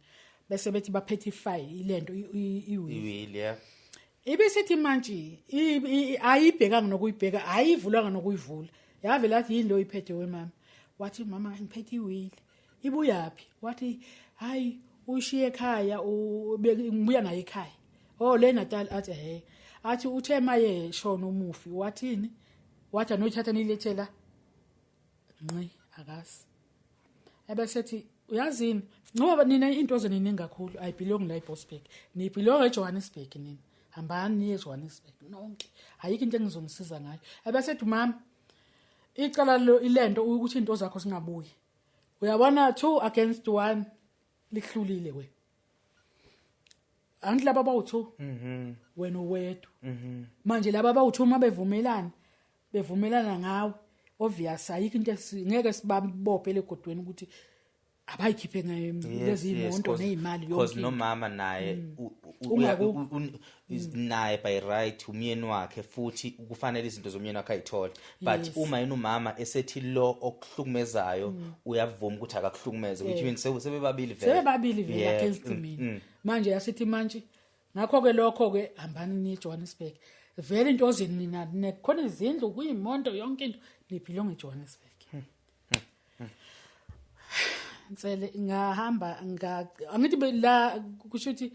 Bese bethi baphethe ifile ilento iwill. Iwill yeah. Ibisithi manje ayibhekanga nokuyibheka, ayivulanga nokuyivula. Yavela athi yini lo iphethe wemama. Wathi mama ngiphethe iwill. Ibuyapi? Wathi hayi uyishiye ekhaya, ngibuya naye ekhaya. Oh le Natal athi he. Athi uthe maye shona umufi wathini? Wathi anoyithatha nilethela. Nqi akazi. Ebesethi uyazini ngoba nina into zeniningi kakhulu I belong la eBosberg. Ni belong eJohannesburg nina. Hambani niye eJohannesburg nonke. Ayikho into engizonisiza ngayo. Ebesethi mama icala lo ilento ukuthi into zakho singabuyi. Uyabona 2 against 1 lihlulile we. Angithi laba bawu2. Wena uwedwa. Manje laba bawu2 mabevumelana, bevumelana ngawe. Obvious ayikho into ngeke sibabophe legodweni ukuthi abayikhiphe lezi imonto nezimali yonke. Because nomama naye naye by right umyeni wakhe futhi kufanele izinto zomyeni wakhe ayithole. But uma yena umama esethi lo okuhlukumezayo uyavuma ukuthi akakuhlukumeze, which means sebebabili vele. Sebebabili vele against mina. Manje yasithi manje ngakho ke lokho ke hambani ni Johannesburg. Vele into zenu nina khona izindlu kuyimonto yonke into nibelong eJohannesburg. Nsele ngahamba angithi la kusho ukuthi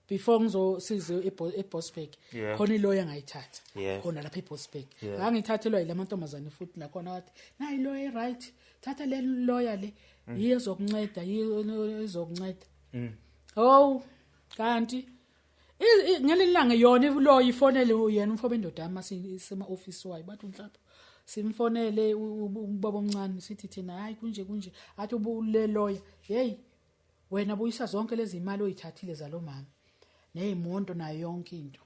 before ngizosiza eBosberg khona iloya ngayithatha khona lapha eBosberg. Ngangithathelwa yilamantombazane futhi nakhona wathi nayi loya right, thatha le loya le yiyo ezokunceda, yiyo ezokunceda. Oh kanti ngelilanga yona iloya ifonele yena umfo bendoda yami sema office wayo bathi unhlapho simfonele ubaba omncane sithi thina hayi kunje kunje, athi ubule loya hey wena buyisa zonke lezi imali oyithathile zalomama nezimonto nayo yonke into.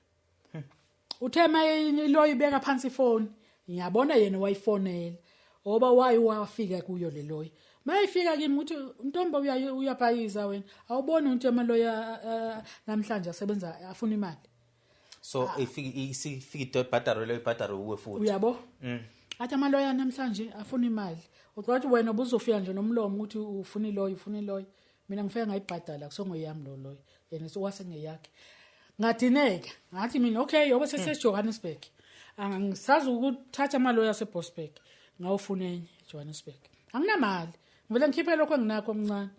Uthe mayiloya ibeka phansi ifoni, ngiyabona yena wayifonela oba wayi wafika kuyo le loya. Mayifika kimi uthi ntombo uyabhayiza wena, awuboni ukuthi amaloya namhlanje asebenza afuna imali. So ifika isifika ibhadaro leyo ibhadaro uwe futhi. Uyabo? Athi amaloya namhlanje afuna imali. Uqwathi wena ubuzofika nje nomlomo ukuthi ufuna iloya, ufuna iloya. Mina ngifike ngayibhadala kusongoyami lo loya. Yena sowasengeyakhe. Ngadineka, ngathi mina okay yobe sese Johannesburg. Angisazi ukuthatha amaloya aseBosberg ngawufuna enye eJohannesburg. Anginamali. Ngivele ngikhiphe lokho enginakho omncane.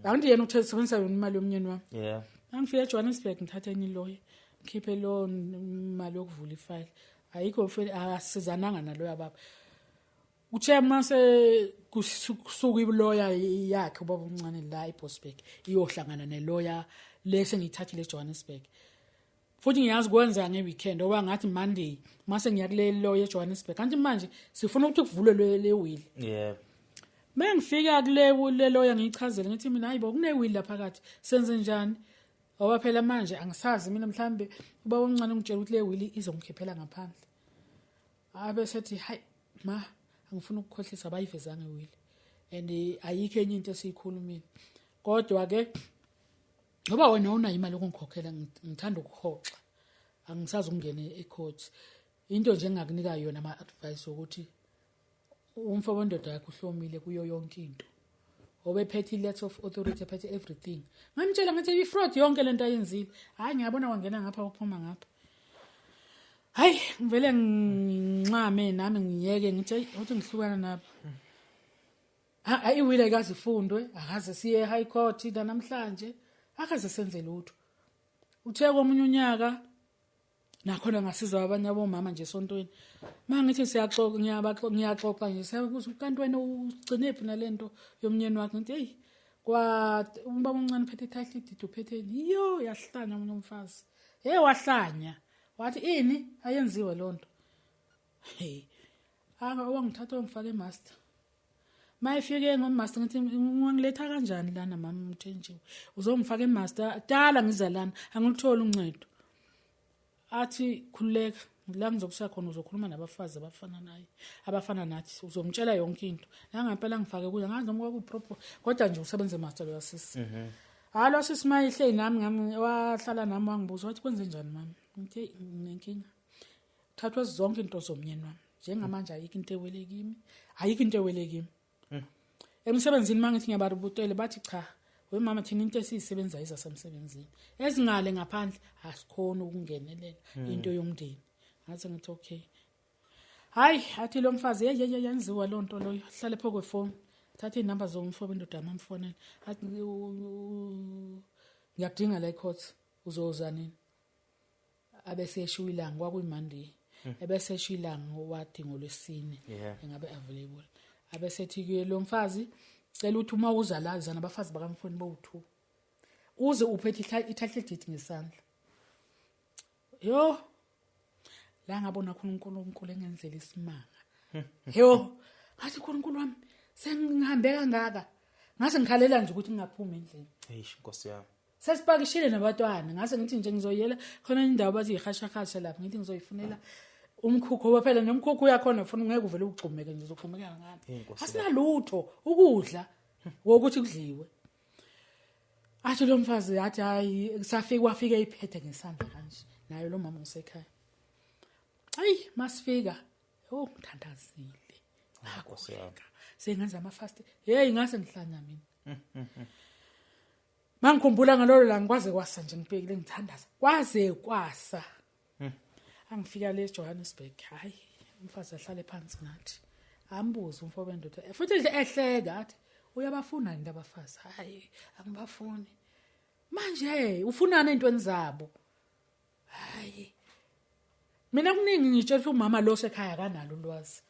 Angithi yena uthe sebenzisa yona imali yomnyeni wami. Angifika eJohannesburg ngithatha enye iloya. Ngikhiphe lo imali yokuvula ifile. Ayikho asizananga naloya baba. Uthe mase kusuka iloya yakhe ubaba omncane la eBosberg iyohlangana neloya lese ngiyithathile eJohannesburg. Futhi ngiyazi kwenza ngeweekend oba ngathi Monday mase ngiya kule loya eJohannesburg. Kanti manje sifuna ukuthi kuvulwe le will. Mengifika kule loya ngiyichazele ngithi mina hayibo kune will la phakathi senze njani? Ngoba phela manje angisazi mina mhlambe ubaba omncane ungitshela ukuthi le will izongikhiphela ngaphandle. Abe sethi hayi ma angifuni ukukhohlisa abayivezanga iwill and ayikho enye into esiyikhulumile. Kodwa ke ngoba wena unayo imali yokungikhokhela ngithanda ukuhoxa angisazi ukungena ecourt. Into nje engakunika yona ama advice ukuthi umfo wendoda yakho uhlomile kuyo yonke into. Obephethe i-letter of authority, ephethe everything. Ngamtshela ngathi i-fraud yonke lento ayenzile. Hayi ngiyabona wangena ngapha uphuma ngapha. Hayi ngivele nginxame nami ngiyeke ngithi uthi ngihlukana nabo. Ayi will ayikaze ifundwe, akaze siye high court namhlanje, akaze senze lutho. Uthe komunye unyaka nakhona ngasizwa abanye abomama nje esontweni. Mangithi siyaxoxa ngiyabaxoxa ngiyaxoxa nje siyabuza kanti wena ugcine phi nalento yomnyeni wakhe ngithi hey kwa ubaba omncane uphethe title deed uphethe yo yahlanya umunye umfazi. Hey wahlanya. Wathi ini ayenziwe lonto. Hey aka wangithatha wangifaka emaster. Mayifike ngomaster ngithi ungiletha kanjani lana mama uThenjiwe uzongifaka emaster dala ngiza lana angilitholi uncedo. Athi khululeka la ngizokusa khona uzokhuluma nabafazi abafana naye abafana nathi uzomtshela yonke into. Nangempela ngifake kuye ngazi noma kwakuproper kodwa nje usebenze master lo sisi. Hayi lo sisi mayihle nami ngami wahlala nami wangibuza wathi kwenze njani mama ngithi nginenkinga. Thathwa zonke into zomnyeni wami njengamanje ayikho into ewele kimi ayikho into ewele kimi. Emsebenzini mangithi ngiyabarubutele bathi cha we mama thina into esiyisebenzayo izasemsebenzini ezingale ngaphandle asikhona ukungenelela into yomndeni. Ngathi ngithi okay. Hayi athi lo mfazi hey hey yenziwa lonto loyo hlale pho kwefoni thatha inamba zomfo bendoda amfonela athi ngiyakudinga la ecourt uzoza nini. Abese eshiya ilanga kwakuyiMonday ebese eshiya ilanga wathi ngolwesine engabe available. Abese ethi kuye lo mfazi cela ukuthi uma uza la zana abafazi bakamfoni bowu2 uze uphethe i-title deed ngesandla. Yo la ngabona khona uNkulunkulu engenzela isimanga. Yo ngathi uNkulunkulu wami sengihambe kangaka ngase ngikhalela nje ukuthi ngingaphumi endlini. Eish Nkosi yami. Sesipakishile nabatwana ngase ngithi nje ngizoyela khona indawo bathi ihashahasha lapha ngithi ngizoyifunela umkhukhu ngoba phela nomkhukhu uyakhona ufuna ngeke uvele ugxumeke nje uzogxumeka ngani. Asinalutho ukudla wokuthi kudliwe. Athi lo mfazi athi hayi safika wafika iphethe ngesandla kanje nayo lo mama usekhaya. Hayi masifika oh ngithandazile. Nkosi yami. Sengenza ama fast. Hey ngase ngihlanya mina. Mangikhumbula ngalolo la ngikwaze kwasa nje ngibhekile ngithandaza. Kwaze kwasa. Angifika le Johannesburg, hayi umfazi ahlale phansi nathi. Ambuze umfo wendoda futhi nje ehleka athi uyabafuna yini abafazi? Hayi angibafuni. Manje ufunana entweni zabo? Hayi mina kuningi ngitshela ukuthi umama lo sekhaya kanalo ulwazi.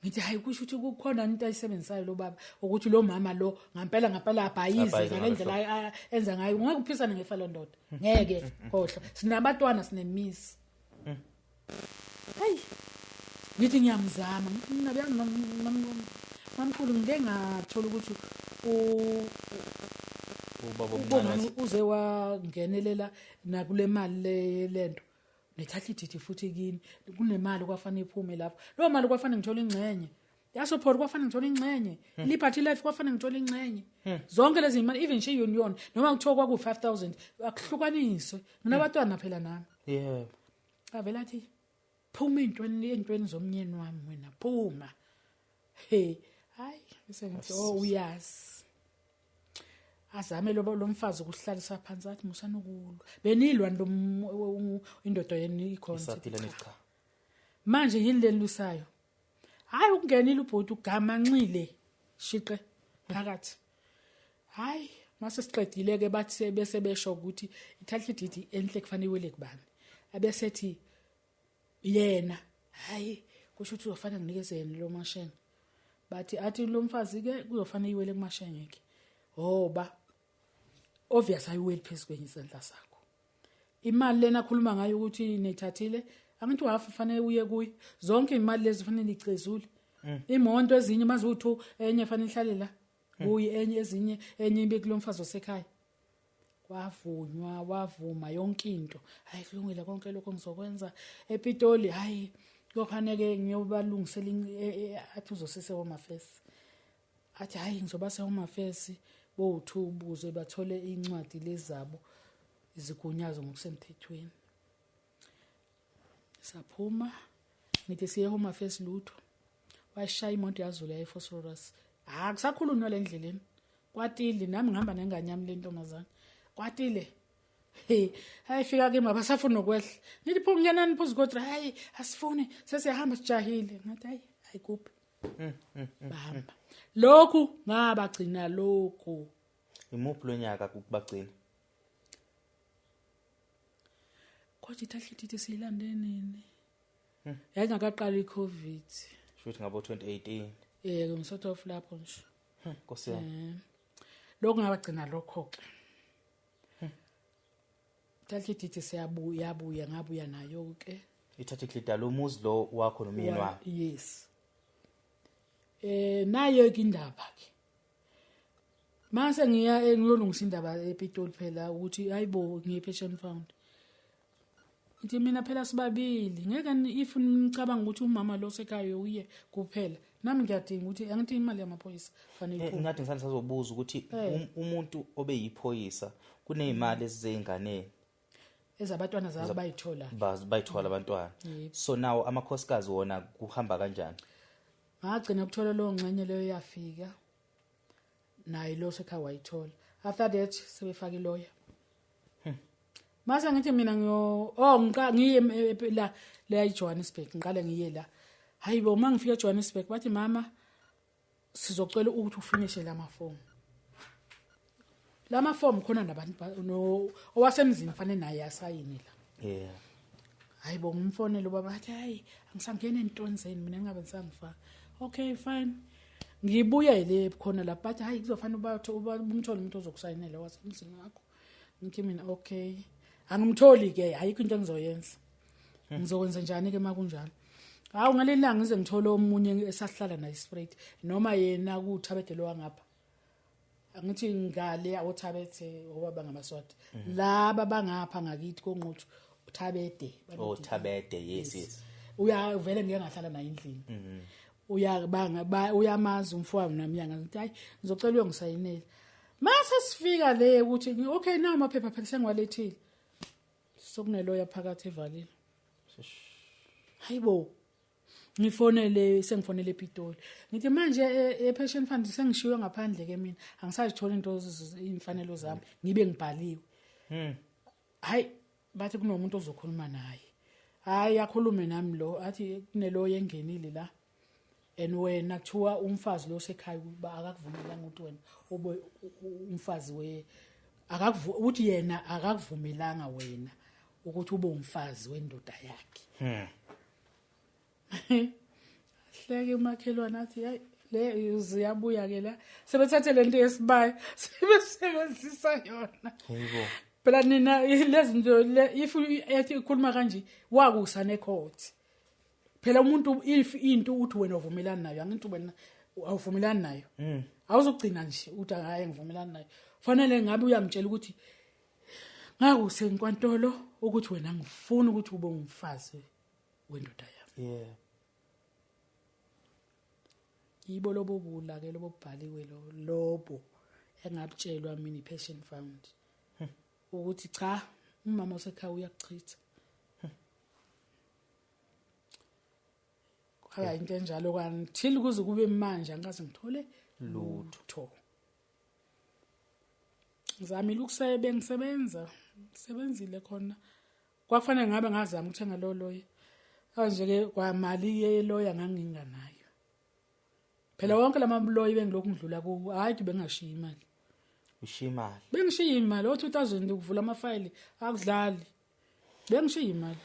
Ngithi hayi kusho ukuthi kukhona into ayisebenzisayo lo baba ukuthi lo mama lo ngampela ngampela abhayize Abhayize ngalendlela enza ngayo. Ngeke uphisane ngefa londoda, ngeke khohlwa, sinabatwana sinemisi. Hayi ngithi ngiyamzama mina beyami mamkhulu, ngike ngathola ukuthi Ubaba ubongani omncane uze wangenelela nakule mali lento nethatha ididi futhi kini kunemali kwafanele iphume lapho, leyo mali kwafanele ngithole ingxenye yaSupport, kwafanele ngithole ingxenye Liberty Life, kwafanele ngithole ingxenye zonke lezi imali, even she union noma kuthiwa kwaku 5000 akuhlukaniswe, nginabatwana phela nami. Avela athi phuma entweni zomnyeni wami wena, phuma. He hayi bese ngithi oh uyazi azame lo mfazi ukuhlalisa phansi athi musanokulwa benilwa lo indoda yenu ikhona. Isaphila necha. Manje yini lelisayo? Hayi ukungenile ubhuti ugamanxile shiqe phakathi. Hayi mase siqedile ke bathi bese besho ukuthi ithatha ididi enhle kufanele iwele kubani, abesethi yena hayi kusho ukuthi uzofanele nginikeze yena lo mashenge, bathi athi lo mfazi ke kuzofanele iwele kumashenge ke ngoba obvious ayiweli phezulu kwenye isandla sakho. Imali lena akhuluma ngayo ukuthi nithathile angithi uhafu fanele uye kuye, zonke imali lezi fanele icezule imoto ezinye maziwu2 enye fanele ihlale la kuye, enye ezinye enye ibe kulomfazi osekhaya. Kwavunywa wavuma yonke into, hayi kulungile konke lokho ngizokwenza ePitoli. Hayi kuyofanele ngiyobalungisela athi uzosise Home Affairs, athi hayi ngizobasa Home Affairs bo2 buze bathole incwadi lezabo izigunyazo ngokusemthethweni. Saphuma ngithi siye Home Affairs, lutho, washaya imoto yazula ePhosphorus. Akusakhulunywa le ndleleni, kwatile nami ngihamba nengane yami lentombazana, kwatile. Hey hayi fika kimi abasafuna nokwehla, ngithi pho ngenani phuzu kodwa hayi asifuni sesiyahamba sijahile. Ngathi hayi ayikuphi bahamba lokhu ngabagcina lokhu. Imuphi lonyaka kubagcina? Kodwa ithatha ithi siyilande nini? Yayingakaqali iCovid. Shuthi ngabo 2018. Ngisort of lapho nje. Nkosi yami. Lokhu ngabagcina lokho ke. Thatha ithi siyabuya yabuya ngabuya nayo ke. Ithatha iklida lo muzi lo wakho nomyeni wakho. Yes. Nayo ke indaba ke. Mase ngiya ngiyolungisa indaba ePitoli phela ukuthi hayibo ngiye pension fund. Ngithi mina phela sibabili ngeke if nicabanga ukuthi umama lo sekhaya uye kuphela, nami ngiyadinga ukuthi angithi imali yamaphoyisa fanele iphume. Ngathi ngisazobuza ukuthi umuntu obeyiphoyisa kunezimali ezizeinganeni ezabatwana zabo bayithola. Bayithola abantwana. So now amakhosikazi wona kuhamba kanjani? Ngagcina ukuthola lo ngxenye leyo yafika naye lo sekhaya wayithola. After that sebefaka iloya. Mase ngithi mina ngiyo ngiye la la eJohannesburg, ngiqale ngiye la. Hayibo uma ngifika eJohannesburg bathi mama sizocela ukuthi ufinishe lama form. Lama form khona nabantu no owasemzini fanele naye asayine la. Hayibo ngimfonele ubaba athi hayi angisangena entweni zeni mina ngabe ngisangifaka. Okay fine. Ngibuye le khona lapha bathi hayi kuzofanele umthole umuntu ozokusayinela wasemzini wakho. Ngithi mina okay. Angimtholi ke ayikho into engizoyenza. Ngizokwenza njani ke makunjalo? Hawu ngalelanga ngize ngithole omunye esahlala naye sprayed noma yena kuThabethe lo wangapha. Angithi ngale awothabethe obaba ngamaswati. Laba bangapha ngakithi koNquthu uThabede. Oh Thabede, yes yes. Uya vele ngeke ngahlala naye endlini. Uyabanga uyamazi umfowabo nami ngithi hayi ngizocela uyongisayinela. Mase sifika le ukuthi okay now amaphepha phela sengiwalethile. Sokuneloya phakathi evalile. Hayibo ngifonele sengifonele ePitoli ngithi manje e-pension fund sengishiwe ngaphandle ke mina angisazithola into imfanelo zami ngibe ngibhaliwe. Hayi bathi kunomuntu ozokhuluma naye. Hayi, akhulume nami lo, athi kunelo yengenile la, and wena kuthiwa umfazi lo sekhaya ukuba akakuvumelanga ukuthi wena ube umfazi we akakuvu ukuthi yena akakuvumelanga wena ukuthi ube umfazi wendoda yakhe. Hleke umakhelwane, athi hayi, le ziyabuya ke la, sebethathe lento yesibaya, sebesebenzisa yona. Yebo. Phela nina lezi zinto le, if ethi ikhuluma kanje, wakusa necourt phela umuntu. If into uthi wena uvumelani nayo, angithi wena awuvumelani nayo, awuzugcina nje uthi hayi, ngivumelani nayo. Fanele ngabe uyamtshela ukuthi ngakuse enkantolo ukuthi wena ngifuna ukuthi ube umfazi wendoda yami. Yibo lobo bula ke lobo bubhaliwe, lo lobo engabutshelwa mina i-pension fund ukuthi cha, umama osekhaya uyakuchitha. Kwaba into enjalo until kuze kube manje angikaze ngithole lutho. Ngizamile ukusebe ngisebenza, ngisebenzile khona, kwakufanele ngabe ngazama ukuthenga lo loya kanje ke, kwamali yeloya nganginganayo phela. Wonke lamaloyi bengilokhu ngidlula kuwo, hayi, bengashiya imali. Ushiya imali. Bengishiya imali o-2000 ukuvula amafayili, akudlali, bengishiya imali.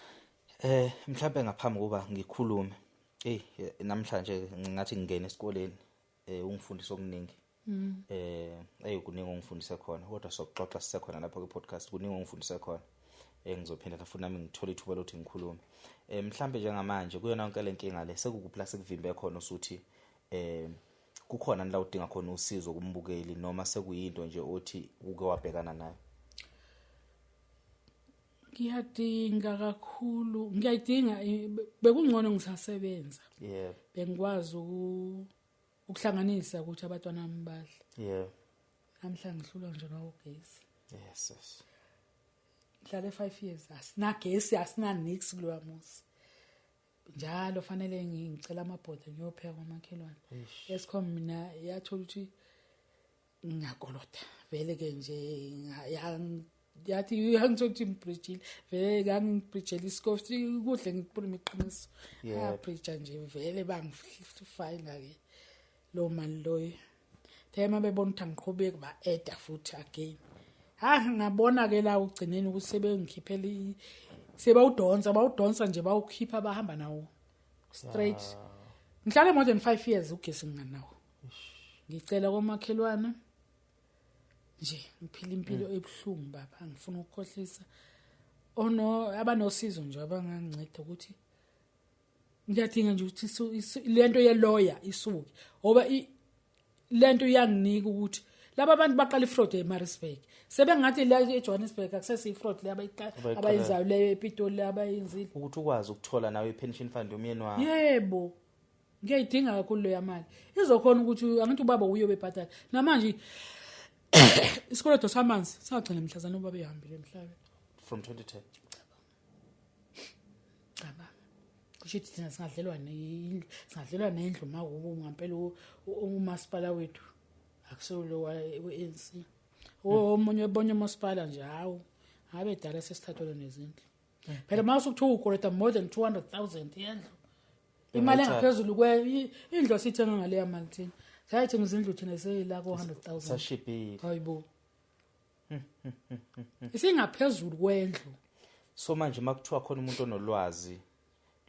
Mhlawumbe ngaphambi kuba ngikhulume, hey, namhlanje ngathi ngingena esikoleni, ungifundisa okuningi. Hey, kuningi ongifundise khona, kodwa sokuxoxa sisekhona lapha ku podcast. Kuningi ongifundise khona. Ngizophinda futhi nami ngithola ithuba lokuthi ngikhulume. Mhlambe njengamanje kuyona yonke lenkinga le, sekukuphi la sekuvimbe khona usuthi kukhona la udinga khona usizo kumbukeli, noma sekuyinto nje othi uke wabhekana nayo? Ngiyadinga kakhulu, ngiyayidinga. Bekungcono ngisasebenza. Bengikwazi ukuhlanganisa ukuthi abantwana bami badle. Namhlanje ngihlulwa nje nawugesi. Yes yes Ngihlale 5 years asinagesi, asina nix kulowa muzi. Njalo fanele ngicela amabhodo ngiyopheka kwamakhelwane. Escom mina yathola ukuthi ngiyakolota vele ke nje, yathi uyangithola ukuthi ngibridgile vele, ngangibridgele iskofu kuhle, ngikhuluma iqiniso. Ngabridge nje vele, bangifayina ke lo mali loyo. Thema bebona ukuthi angiqhubeki, ba-eda futhi again. Ha, ngabona ke la ugcineni ukuthi sebengikhiphela, sebawudonsa, bawudonsa nje, bawukhipha, bahamba nawo straight. Ngihlale more than 5 years ugesi nginganawo, ngicela komakhelwana nje, ngiphila impilo ebuhlungu baba. Angifuna ukukhohlisa, ono abanosizo nje abanganginceda ukuthi ngiyadinga nje ukuthi lento yeloya isuke, ngoba lento iyanginika ukuthi laba bantu baqala ifraud eMaritzburg, sebengathi la eJohannesburg akusese ifraud le abayenzayo leyo ePitoli abayenzile. Ukuthi ukwazi ukuthola nawe i-pension fund yomyeni wakho. Yebo, ngiyayidinga kakhulu leyo mali, izokhona ukuthi angithi ubaba uyo bebhadala. Namanje isikoloto samanzi sagcina mhlazana ubaba ehambile emhlabeni. From 2010? Cabanga, kusho ukuthi thina singadlelwa nendlu, singadlelwa nendlu makubo ngampela. Umasipala wethu akusulo we-ANC, omunye bonye umasipala nje, hawu, ngabe dala sesithathelwe nezindlu phela. Uma usukuthiwa ukolota more than 200,000 yendlu, imali Bengayithatha. engaphezulu indlu esiyithenga ngaleya mali thina, sayithenga izindlu thina seyila ko-100,000. Sashibhile. Hayibo, isingaphezulu kwendlu. So manje makuthiwa khona umuntu onolwazi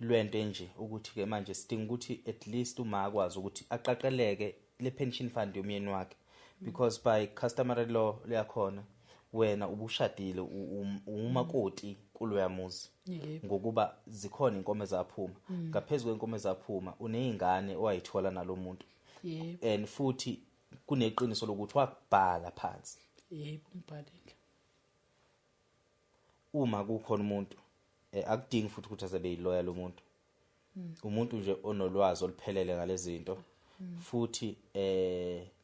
lwento enje, ukuthi ke manje sidinga ukuthi at least uma akwazi ukuthi aqaqeleke le pension fund yomyeni wakhe, because by customary law leyakhona wena ubushadile, umakoti kuloya muzi. Ngokuba zikhona inkomo ezaphuma ngaphezulu kwenkomo ezaphuma, uneyingane owayithola nalomuntu. And futhi kuneqiniso lokuthi wakubhala phansi. Yebo, ngibhalile. Uma kukhona umuntu, akudingi futhi ukuthi azabe yiloya lo muntu, umuntu nje onolwazi oluphelele ngalezi zinto. Futhi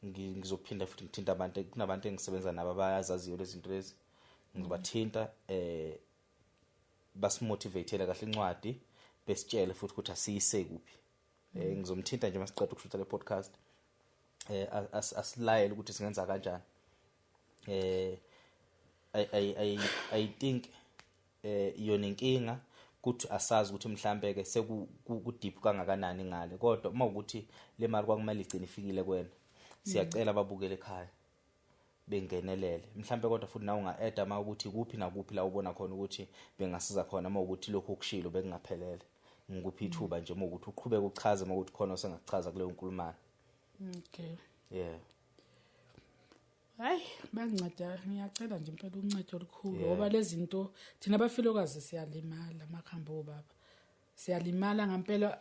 ngizophinda futhi ngithinta abantu, kunabantu engisebenza nabo abayazaziyo lezi zinto lezi, ngizobathinta basimotivatele kahle incwadi, besitshele futhi ukuthi asiyise kuphi. Ngizomthinta nje masiqeda ukushutha le podcast, asilayele ukuthi singenza kanjani. I think iyona inkinga. Kuthi asazi ukuthi mhlambe ke seku deep kangakanani ngale, kodwa uma ukuthi le mali kwakumele igcine ifikile kuwena, siyacela ababukele ekhaya bengenelele mhlambe. Kodwa futhi nawe unga-add uma ukuthi kuphi nakuphi la ubona khona ukuthi bengasiza khona, uma ukuthi lokhu okushilo bekungaphelele. Ngikuphi ithuba nje uma ukuthi uqhubeke uchaze, uma ukuthi khona osengakuchaza kuleyo nkulumane. Okay. Yeah. Hayi, banginceda, ngiyacela nje impela uncedo olukhulu, ngoba lezi zinto thina abafelokazi siyalimala, amakhambi obaba siyalimala ngempela.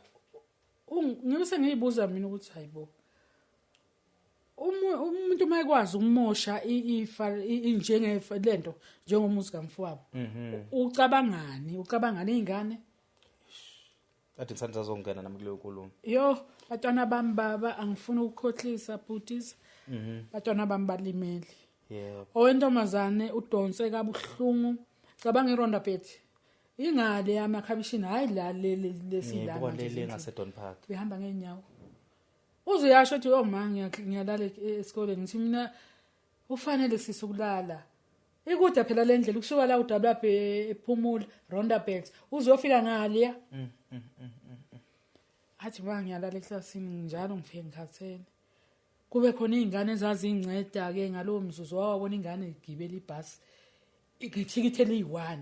Ngibese ngiyibuza mina ukuthi hayibo, umuntu uma ekwazi ukumosha ifa njenge lento njengomuzi kamfowabo, ucabangani? Ucabangani izingane? Kade ngisanda zongena nami kuleyo nkulumo. Yo, batwana bami baba, angifuni ukukhohlisa bhutis. Batwana bami balimele. Yebo. Owentombazane udonse kabuhlungu. Cabanga iRondapet. Ingale yamakhabishini, hayi la lesilana. Ngiyibona le ngase Don Park. Behamba ngeenyawo. Uzuyasho ukuthi oh ma, ngiyalala esikoleni, ngithi mina ufanele sisi ukulala. Ikude phela le ndlela ukusuka la uWP ephumula Rondapet uzofika ngaliya. Athi ma, ngiyalala eklasini njalo, ngifike ngikhathele. Kube khona izingane ezazinceda ke ngalowo mzuzu, wawabona ingane igibela ibhasi ithikithi eliyi-1.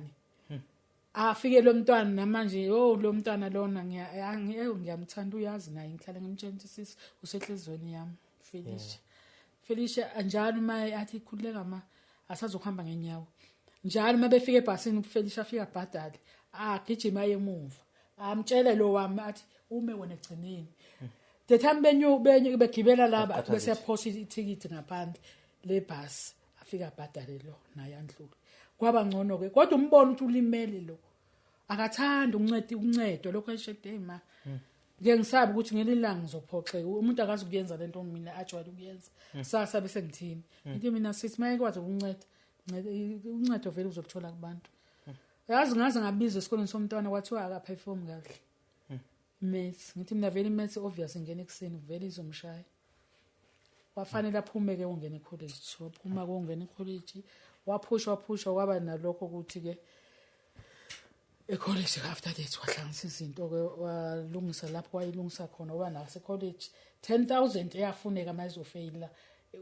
Afike lo mntwana namanje, oh lo mntwana lona ngiyamthanda, uyazi naye ngihlala ngimtshela ukuthi sisi usehlezweni yami Felicia. Felicia njalo uma athi khululeka ma, asazokuhamba ngenyawo. Njalo uma befika ebhasini uFelicia afika abhadale, agijima aye emuva. Amtshele lo wami athi ume wena egcineni. The time benyu benye begibela laba bese yaphosa ithikithi ngaphandle lebhasi, afika abhadale lo naye andlule. Kwaba ngcono ke, kodwa umbona ukuthi ulimele lo. Akathandi ukunceda, uncedo lokho eshede ma. Ngeke ngisabe ukuthi ngelilanga ngizophoxeka. Umuntu akazi ukuyenza lento mina ajwayele ukuyenza. Sasa bese ngithini? Ngithi mina sithi mayekwazi ukunceda, uncedo vele uzoluthola kubantu. Yazi ngaze ngabizwa esikoleni somntwana kwathiwa akaperform kahle. Maths, ngithi mina vele maths obvious ingena ekuseni vele izomshaya. Wafanele aphume ke ungena ecollege, waphuma ke ungena ecollege, waphusha waphusha, kwaba nalokho ukuthi ke ecollege after that wahlanganisa izinto ke, walungisa lapho wayilungisa khona, waba nase college 10,000 eyafuneka mayizofeyila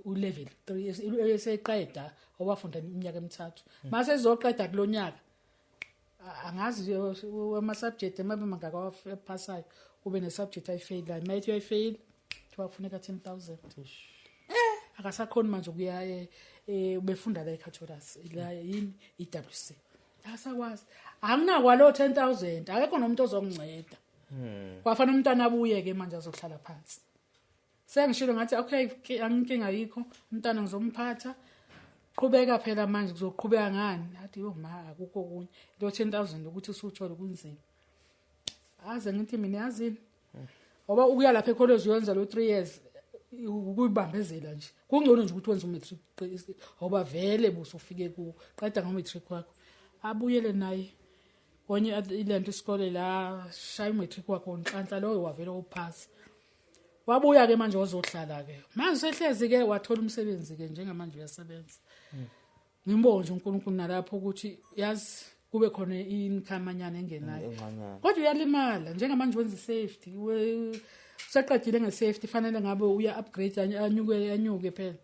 u-level 3 eseqeda, owafunda iminyaka emithathu, mase ezoqeda kulonyaka angazi ama subject emabe mangaka wapassayo, kube ne subject ayifail, mayithi uyayifail kuthiwa kufuneka 10,000. Akasakhoni manje ukuya, ubefunda la eCatholic la yini iWC, akasakwazi, anginakwa lo 10,000, akekho nomuntu ozonginceda. Kwafana umntwana abuye ke manje azohlala phansi. Sengishilo ngathi okay, anginkinga yikho, umntwana ngizomphatha, qhubeka phela manje, kuzoqhubeka ngani? Athi yo ma, akukho okunye, lo 10,000 ukuthi usuthole kunzima. Aze ngithi mina yazini, ngoba ukuya lapha ecollege uyenza lo 3 years ukuyibambezela nje, kungcono nje ukuthi wenze umatric, ngoba vele busufike ku qeda ngomatric wakho. Abuyele naye konye ilento isikole la, shaya umatric wakho nhlanhla loyo, wavela upass. Wabuya ke manje wazohlala ke manje, sehlezi ke, wathola umsebenzi ke, njengamanje uyasebenza. Ngimbonge nje uNkulunkulu nalapho ukuthi yazi kube khona income anyana engenayo. Encanyana. Kodwa uyalimala, njengamanje wenza safety, usaqedile nge-safety, fanele ngabe uya upgrade, anyuke anyuke phela,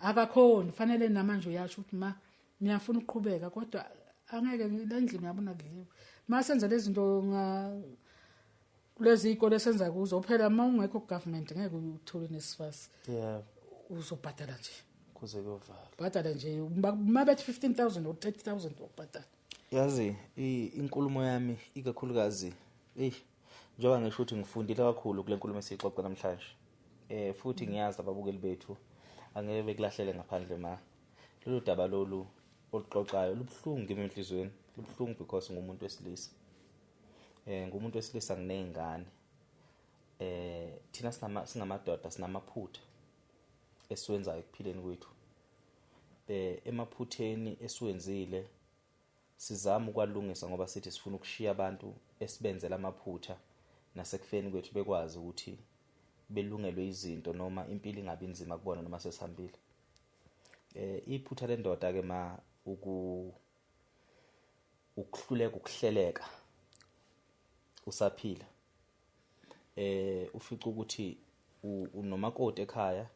akakhoni. Fanele namanje uyasho ukuthi ma, ngiyafuna ukuqhubeka, kodwa angeke le ndlini yabona kudliwa masenza lezi zinto nga kulezi iy'kole esenza kuzo phela, uma ungekho ku-government ngeke uthole NSFAS. Uzobhadala nje. Kuze kuyovala. Bhadala nje, uma bethi 15,000 or 30,000 ukubhadala. Yazi inkulumo yami ikakhulukazi, eh njengoba ngisho ukuthi ngifundile kakhulu kule nkulumo esiyixoxa namhlanje, futhi ngiyazi ababukeli bethu angeke bekulahlele ngaphandle ma. Lolu daba lolu oluxoxayo lubuhlungu kimi enhliziyweni, lubuhlungu because ngumuntu wesilisa, ngumuntu wesilisa, nginezingane. Thina singamadoda sinamaphutha esiwenzayo ekuphileni kwethu. Emaphutheni esiwenzile sizama ukwalungisa, ngoba sithi sifuna ukushiya abantu esibenzela amaphutha nasekufeni kwethu bekwazi ukuthi belungelwe izinto, noma impilo ingabi nzima kubona noma sesihambile. Iphutha lendoda ke ma uku Ukuhluleka ukuhleleka usaphila. Ufica ukuthi unomakoti ekhaya,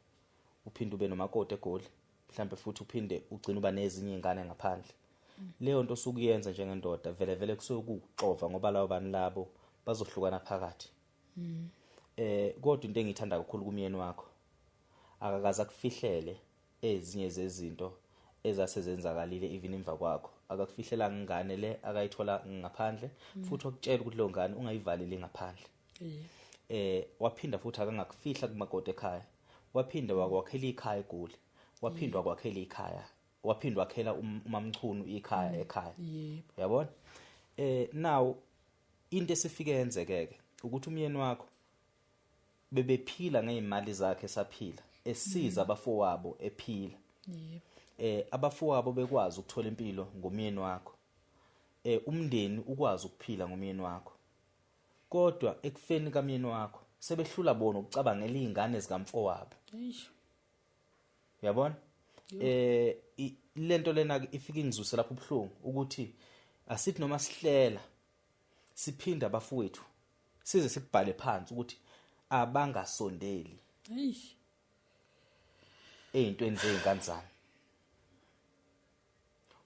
uphinde ube nomakoti eGoli, mhlambe futhi uphinde ugcine uba nezinye izingane ngaphandle. Leyo nto osukuyenza njengendoda vele vele kusuke kuxova, ngoba labo bantu labo bazohlukana phakathi. Kodwa into engiyithanda kakhulu kumyeni wakho, akakaze akufihlele ezinye zezinto ezasezenzakalile even emva kwakho. Akakufihlelanga ingane le akayithola ngaphandle, futhi wakutshela ukuthi leyo ngane ungayivaleli ngaphandle. Waphinda futhi akangakufihla kumakoti ekhaya, waphinda wakwakhela ikhaya eGoli, waphinda wakwakhela ikhaya, waphinda wakhela uMamchunu ikhaya ekhaya. Uyabona? Now into esifike yenzekeke ukuthi umyeni wakho bebephila ngezimali zakhe esaphila, esiza abafowabo ephila. Abafowabo bekwazi ukuthola impilo ngomyeni wakho, umndeni ukwazi ukuphila ngomyeni wakho. Kodwa ekufeni kamyeni wakho sebehlula bona ukucabangela izingane zikamfowabo. Uyabona? Lento lena ifike ingizwise lapho ubuhlungu, ukuthi asithi noma sihlela siphinda abafowethu size sikubhale phansi ukuthi abangasondeli ey'ntweni zey'ngane zami.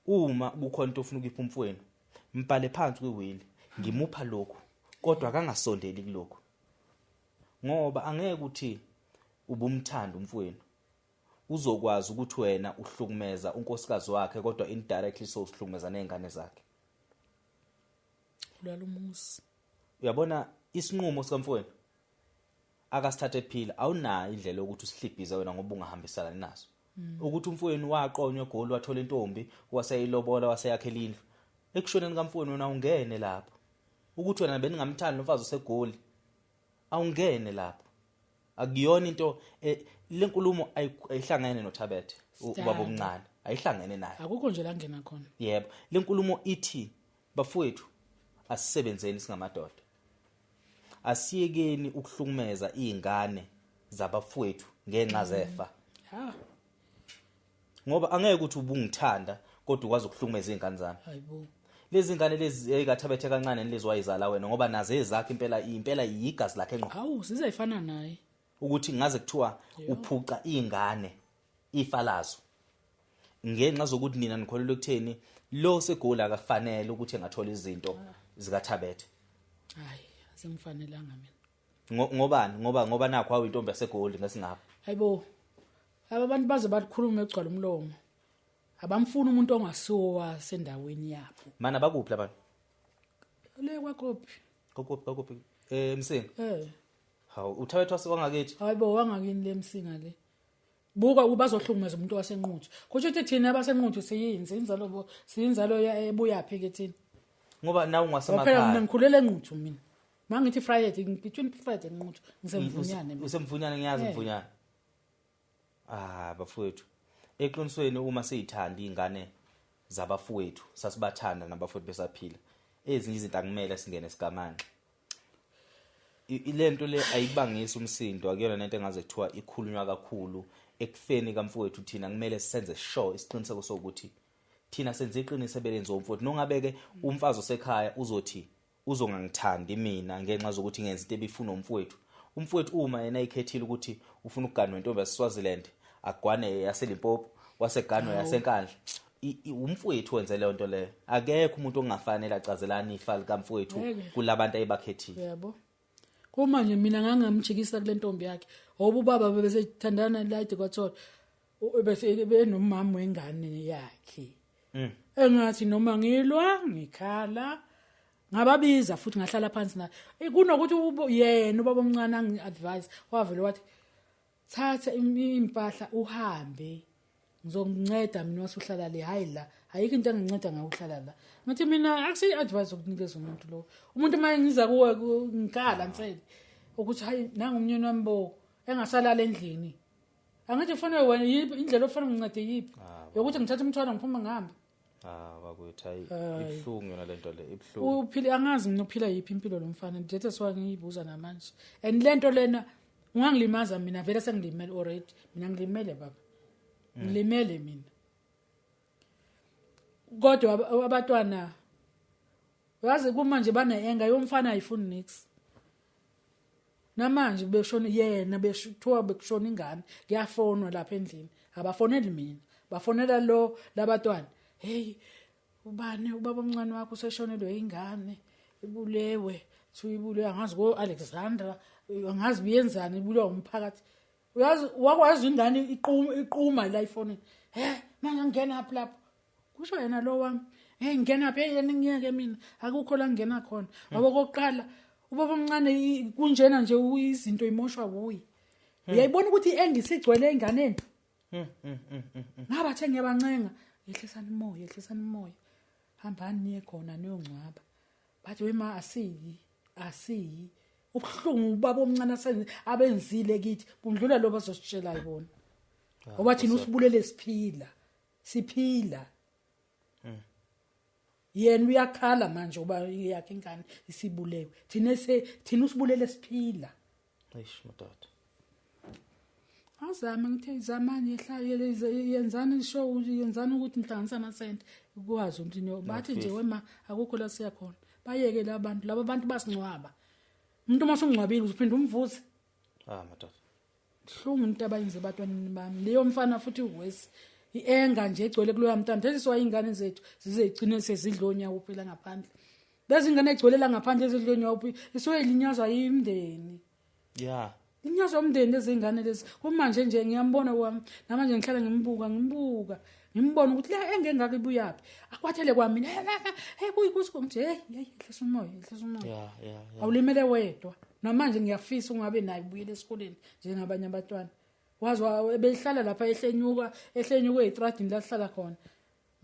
Uma kukhona into ofuna ukuyipha umfowenu, mbhale phansi kwiwili, ngimupha lokhu, kodwa akangasondeli kulokhu. Ngoba angeke ukuthi ubumthanda umfowenu, uzokwazi ukuthi wena uhlukumeza unkosikazi wakhe, kodwa indirectly so uhlukumeza nezingane zakhe. Ulalumusi. Uyabona isinqumo sikamfowenu akasithathe ephila, awunayo indlela yokuthi usihlibhize wena ngoba ungahambisani naso. Ukuthi umfowenu waqonywa eGoli, wathola intombi, waseyilobola, waseyakhela indlu. Ekushoneni kamfowenu wena ungene lapho. Ukuthi wena beningamthandi nomfazi oseGoli, awungene lapho. Akuyona into lenkulumo ayihlangene noThabethe, ubaba omncane, ayihlangene naye. Akukho nje la ngena khona. Yebo, lenkulumo ithi bafowethu asisebenzeni singamadoda. Asiyekeni ukuhlukumeza izingane zabafowethu ngenxa zefa. Ngoba angeke ukuthi ubungithanda kodwa ukwazi ukuhlukumeza izingane zami. Hayibo. Lezi ngane lezi ezikathabethe kancane lezi wayizala wena, ngoba nazo ezakhe impela impela igazi lakhe ngqo. Hawu, sizayifana naye. Ukuthi ngaze kuthiwa uphuca izingane ifa lazo. Ngenxa zokuthi nina nikholelwa ekutheni lo seGoli akafanele ukuthi engathola izinto zikaThabethe. Hayi, asimfanelanga mina. Ngobani? Ngoba nakho awu intombi yaseGoli ngesingapha. Hayibo. Aba bantu baze bakhulume egcwala umlomo. Abamfuni umuntu ongasiwo wasendaweni yabo. Mana bakuphi labantu? Le kwakophi? Kokophi? Msinga. Hawu, uThabethe wasewangakithi. Hayibo, wangakini leMsinga le. Buka ubazohlukumeza umuntu waseNquthu. Kusho ukuthi thina abaseNquthu siyinzi, inzalo siyinzalo ebuyaphi ke thina? Ngoba nawe ungasemakhaya. Phela mina ngikhulele eNquthu mina. Mangithi Friday, between Friday neNquthu ngisemvunyane mina. Usemvunyane, ngiyazi Mvunyane. Bafowethu. Eqinisweni uma siyithanda izingane zabafowethu, sasibathanda nabafowethu besaphila. Ezinye izinto akumele singene sigamanxe. Lento le ayibangisi umsindo, akuyona lento engaze kuthiwa ikhulunywa kakhulu ekufeni kamfowethu. Thina kumele senze sure isiqiniseko sokuthi thina senze iqiniso ebelenziwa umfowethu. Nongabeke umfazi osekhaya uzothi uzongangithandi mina ngenxa zokuthi ngenza into ebifuna umfowethu. Umfowethu uma yena ekhethile ukuthi ufuna ukuganwa intombi yaseSwaziland, agwane yaseLimpopo, waseganwa yaseNkandla, umfowethu wenze leyo nto leyo. Akekho umuntu ongafanele acazelane ifa likamfowethu kulabantu ayibakhethile. Yebo. Kuma nje mina ngangamjikisa kule ntombi yakhe. Ngoba ubaba bebesethandana la kwathola bese benomama wengane yakhe. Engathi noma ngilwa ngikhala ngababiza futhi ngahlala phansi naye. Kunokuthi yena ubaba omncane angi-advise, wavele wathi thatha impahla uhambe, ngizokunceda mina wasuhlala le. Hayi la, ayikho into enginceda ngayo uhlala la. Ngathi mina akusiyi-advise ukunikeza umuntu lo. Umuntu uma ngiza kuwe ngikhala nsele ukuthi hayi nangu umnyeni wami bo engasalala endlini. Angithi kufanele wena yiphi indlela ofanele ngincede yiphi yokuthi ngithathe umthwalo ngiphume ngihambe. Bakwethu, hayi ibuhlungu yona lento le, ibuhlungu. Uphila angazi mina uphila yiphi impilo lo mfana. Ndithe siwa ngiyibuza namanje. And lento lena ungangilimaza mina, vele sengilimele already. Mina ngilimele baba. Ngilimele mina. Kodwa abatwana Uyazi kumanje bane-enga yomfana ayifuni nix. Namanje beshona yena beshuthiwa bekushona ingane, kuyafonwa lapha endlini. Abafoneli mina, bafonela lo labatwana. Hey, ubani ubaba omncane wakho useshonelwe ingane, ibulewe, thiwa angazi ko Alexandra, angazi biyenzani ibulewa umphakathi. Uyazi wakwazi ingane iquma la ifonini. He, manje ngena phi lapho? Kusho yena lo wami. Hey, ngena phi yena ngiyeke mina. Akukho la ngena khona. Ngoba kokuqala ubaba omncane kunjena nje izinto imoshwa kuye. Uyayibona ukuthi engisigcwele enganeni. Ngabathe ngiyabancenga, yehlisani umoya, yehlisani umoya. Hambani niye khona niyongcwaba. Bathi wema asiyi, asiyi. Ubuhlungu ubaba omncane abenzile kithi bundlula lo bazositshela yibona. Ngoba thina usibulele siphila. Siphila. Yena uyakhala manje uba yakhe ingane isibulewe. Thina thina usibulele siphila. Eish madoda. Azama ngithe zamani yehla yenzani show yenzani ukuthi nihlanganisa amasente ukwazi ukuthi bathi nje wema akukho la siya khona. Bayeke labantu laba bantu basingcwaba. Umuntu uma usungcwabile uzophinda umvuze. Ah madoda. Hlungu into abayenze batwaneni bami. Leyo mfana futhi uwesi ienga nje egcwele kuloya mntana. Thesiswa ingane zethu zize igcine sezidlonya uphela ngaphandle. Lezi ingane egcwelela ngaphandle ezidlonya uphi isuke ilinyazwa imndeni. Yeah. Linyazwa umndeni lezi ingane lezi. Kumanje nje ngiyambona kwami. Namanje ngihlala ngimbuka ngimbona ukuthi le engengaka ibuyaphi. Akwathele kwami. Hey kuyikuthi nje hey ehlisa umoya, ehlisa umoya. Yeah, yeah. Awulimele wedwa. Namanje ngiyafisa ungabe naye ubuyele esikoleni njengabanye abantwana. Wazwa behlala lapha ehlenyuka etradini la sihlala khona.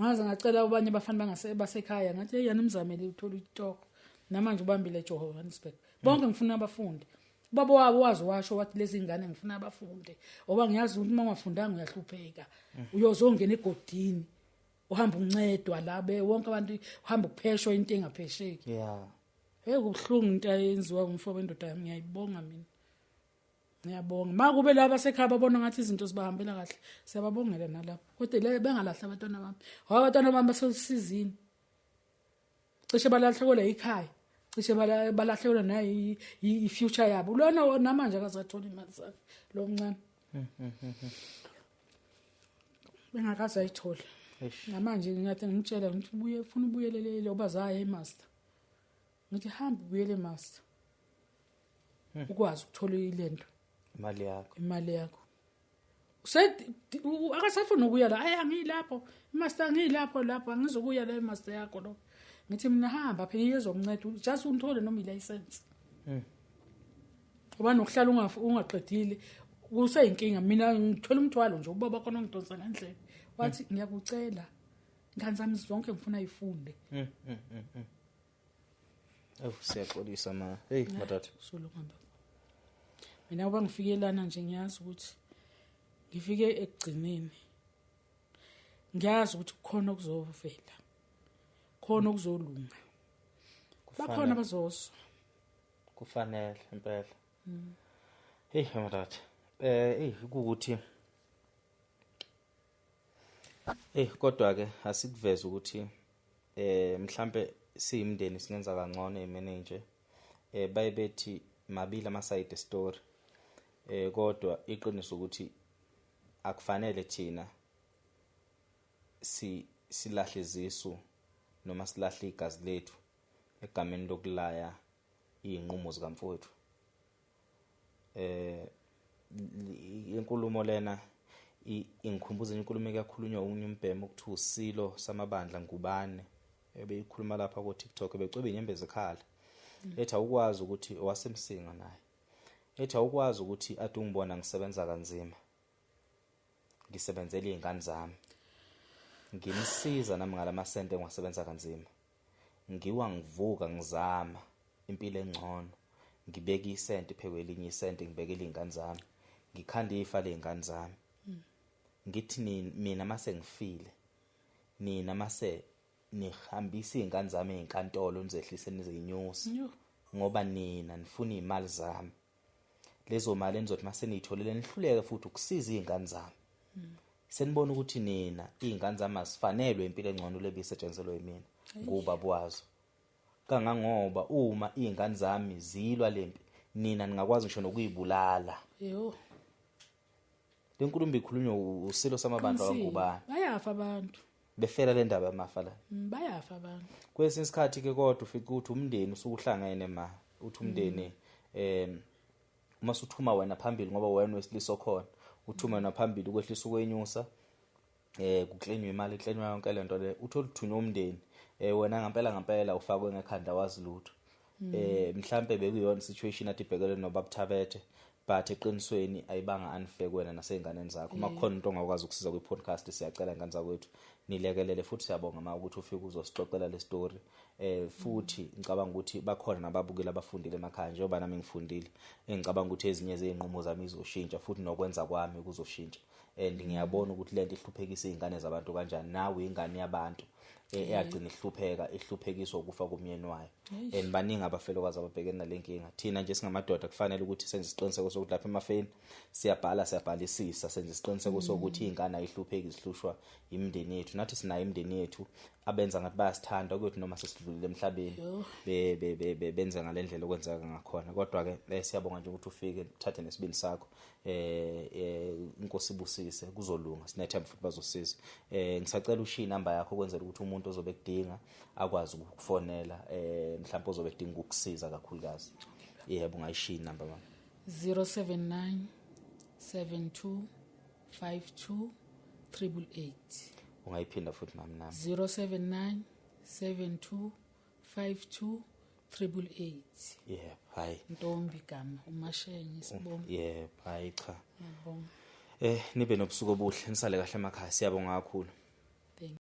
Ngaze ngacela abanye abafana basekhaya ngathi hey yanimzamele uthola itoko. Namanje ubambile eJohannesburg. Bonke ngifuna abafunde. Baba wabo wazi washo wathi lezi ingane ngifuna abafunde. Ngoba ngiyazi ukuthi uma ungafundanga uyahlupheka. Uyozongena egodini. Uhamba uncedwa la be wonke abantu uhamba ukupheshwa into engaphesheki. Yeah. Hey kubuhlungu into ayenziwa umfo wendoda yami ngiyayibonga mina. Ngiyabonga. Makube laba sekhaya babona ngathi izinto zibahambela kahle. Siyababongela nalapho. Kodwa le bengalahla abantwana bami. Ngoba abantwana bami basesizini. Cishe balahlekelwa ikhaya. Cishe balahlekelwa nayi i-future yabo. Lona namanje akazathola imali zakhe lo mncane. Bengakaze ayithole. Namanje ngingathi ngimtshela ngithi ubuye ufuna ubuyelele obazaye emaster. Ngithi hamba ubuyele emaster. Ukwazi ukuthola ilento imali yakho. Imali yakho. Akasafuna ukuya la. Ayi angilapho. Master ngilapho lapho angizokuya la master yakho lo. Ngithi mina hamba phela iyezokunceda just unthole noma ilicense. Ngoba nokuhlala ungaqedile kuseyinkinga. Mina ngithola umthwalo nje ubaba khona ongidonsa ngandlela. Wathi ngiyakucela ingane zami zonke ngifuna ifunde. Oh siyaxolisa ma. Hey madoda. Solungamba. Mina uba ngifike lana nje ngiyazi ukuthi ngifike ekugcineni. Ngiyazi ukuthi kukhona okuzovela. Khona okuzolunga. Bakhona abazozwa. Kufanele impela. Hey madoda. Hey ukuthi kodwa ke asikuveze ukuthi mhlambe siyimndeni singenza kangcono imanager. Baye bethi mabili ama side story. Kodwa iqiniso ukuthi akufanele thina silahle izisu noma silahle igazi lethu egameni lokulaya izinqumo zikamfowethu. Inkulumo lena ingikhumbuza inkulumo ekakhulunywa unye umbhemo okuthiwa usilo samabandla ngubane ebeyikhuluma lapha ku TikTok becwebe inyembezi ekhala. Ethi awukwazi ukuthi owasemsinga naye. Ethi awukwazi ukuthi ade ungibona ngisebenza kanzima. Ngisebenzela izingane zami. Ngimsiza nami ngalamasente engiwasebenza kanzima. Ngiwa ngivuka ngizama impilo engcono. Ngibeka isente phekwelinye isente ngibekele izingane zami. Ngikhanda ifa lezingane zami. Ngithi mina mase ngifile. Nina mase nihambisa izingane zami ezinkantolo nizehlise nizenyusa. Ngoba nina nifuna imali zami. Lezo mali enizothi mase niyitholele nihluleke futhi ukusiza izingane zami. Senibona ukuthi nina izingane zami asifanelwe impilo engcono lebisetshenzelwe yimina ngubaba wazo. Kangangoba uma izingane zami zilwa lempi, nina ningakwazi ngisho nokuyibulala. Yho. Lenkulumo ikhulunywa usilo samabandla kaNgubane. Bayafa abantu. Befela le ndaba yamafa la. Bayafa abantu. Kwesinye isikhathi ke kodwa ufika ukuthi umndeni usukuhlangene ma, uthi umndeni uma usuthuma wena phambili ngoba wena wesilisa okhona, uthuma wena phambili ukwehlisa ukwenyusa, kuklenywa imali, iklenywa yonke lento le, uthola uthunywa umndeni, wena ngempela ufakwe ngekhanda wazi lutho. Mhlambe bekuyona situation athi ibhekele noBabuthabethe, but eqinisweni ayibanga unfair kuwena naseyinganeni zakho. Uma kukhona into ongakwazi ukusiza kwi podcast, siyacela ingane zakwethu nilekelele, futhi siyabonga ma ukuthi ufike uzosixoxela le story. Futhi ngicabanga ukuthi bakhona nababukeli abafundile emakhaya, njengoba nami ngifundile, engicabanga ukuthi ezinye zezinqumo zami izoshintsha futhi nokwenza kwami kuzoshintsha. And ngiyabona ukuthi lento ihluphekisa izingane zabantu kanjani. Nawe ingane yabantu eyagcina ihlupheka, ihluphekiswa ukufa komyeni wayo. And baningi abafelokazi ababhekene nalenkinga. Thina nje singamadoda kufanele ukuthi senze isiqiniseko sokuthi lapha emafeni siyabhala, siyabhalisisa, senze isiqiniseko sokuthi izingane ayihlupheki, zihlushwa imindeni yethu. Nathi sinayo imindeni yethu abenza ngathi bayasithanda, ukuthi noma sesidlulile emhlabeni benze ngalendlela okwenzeka ngakhona. Kodwa ke siyabonga nje ukuthi ufike, uthathe nesibindi sakho. Inkosi ibusise, kuzolunga, sinethemba futhi bazosiza. Ngisacela ushiye inamba yakho ukwenzela ukuthi umuntu ozobe kudinga akwazi ukukufonela, mhlawumbe ozobe edinga ukukusiza kakhulukazi. Yebo, ungayishiya inamba mama. 079 72 52 888. Ungayiphinda futhi mama nami. 079 72 52 888. Yebo, hayi. Ntombi gama uMashenye sibonga. Yebo, hayi cha. Ngiyabonga. Nibe nobusuku obuhle, nisale kahle emakhaya. Siyabonga kakhulu.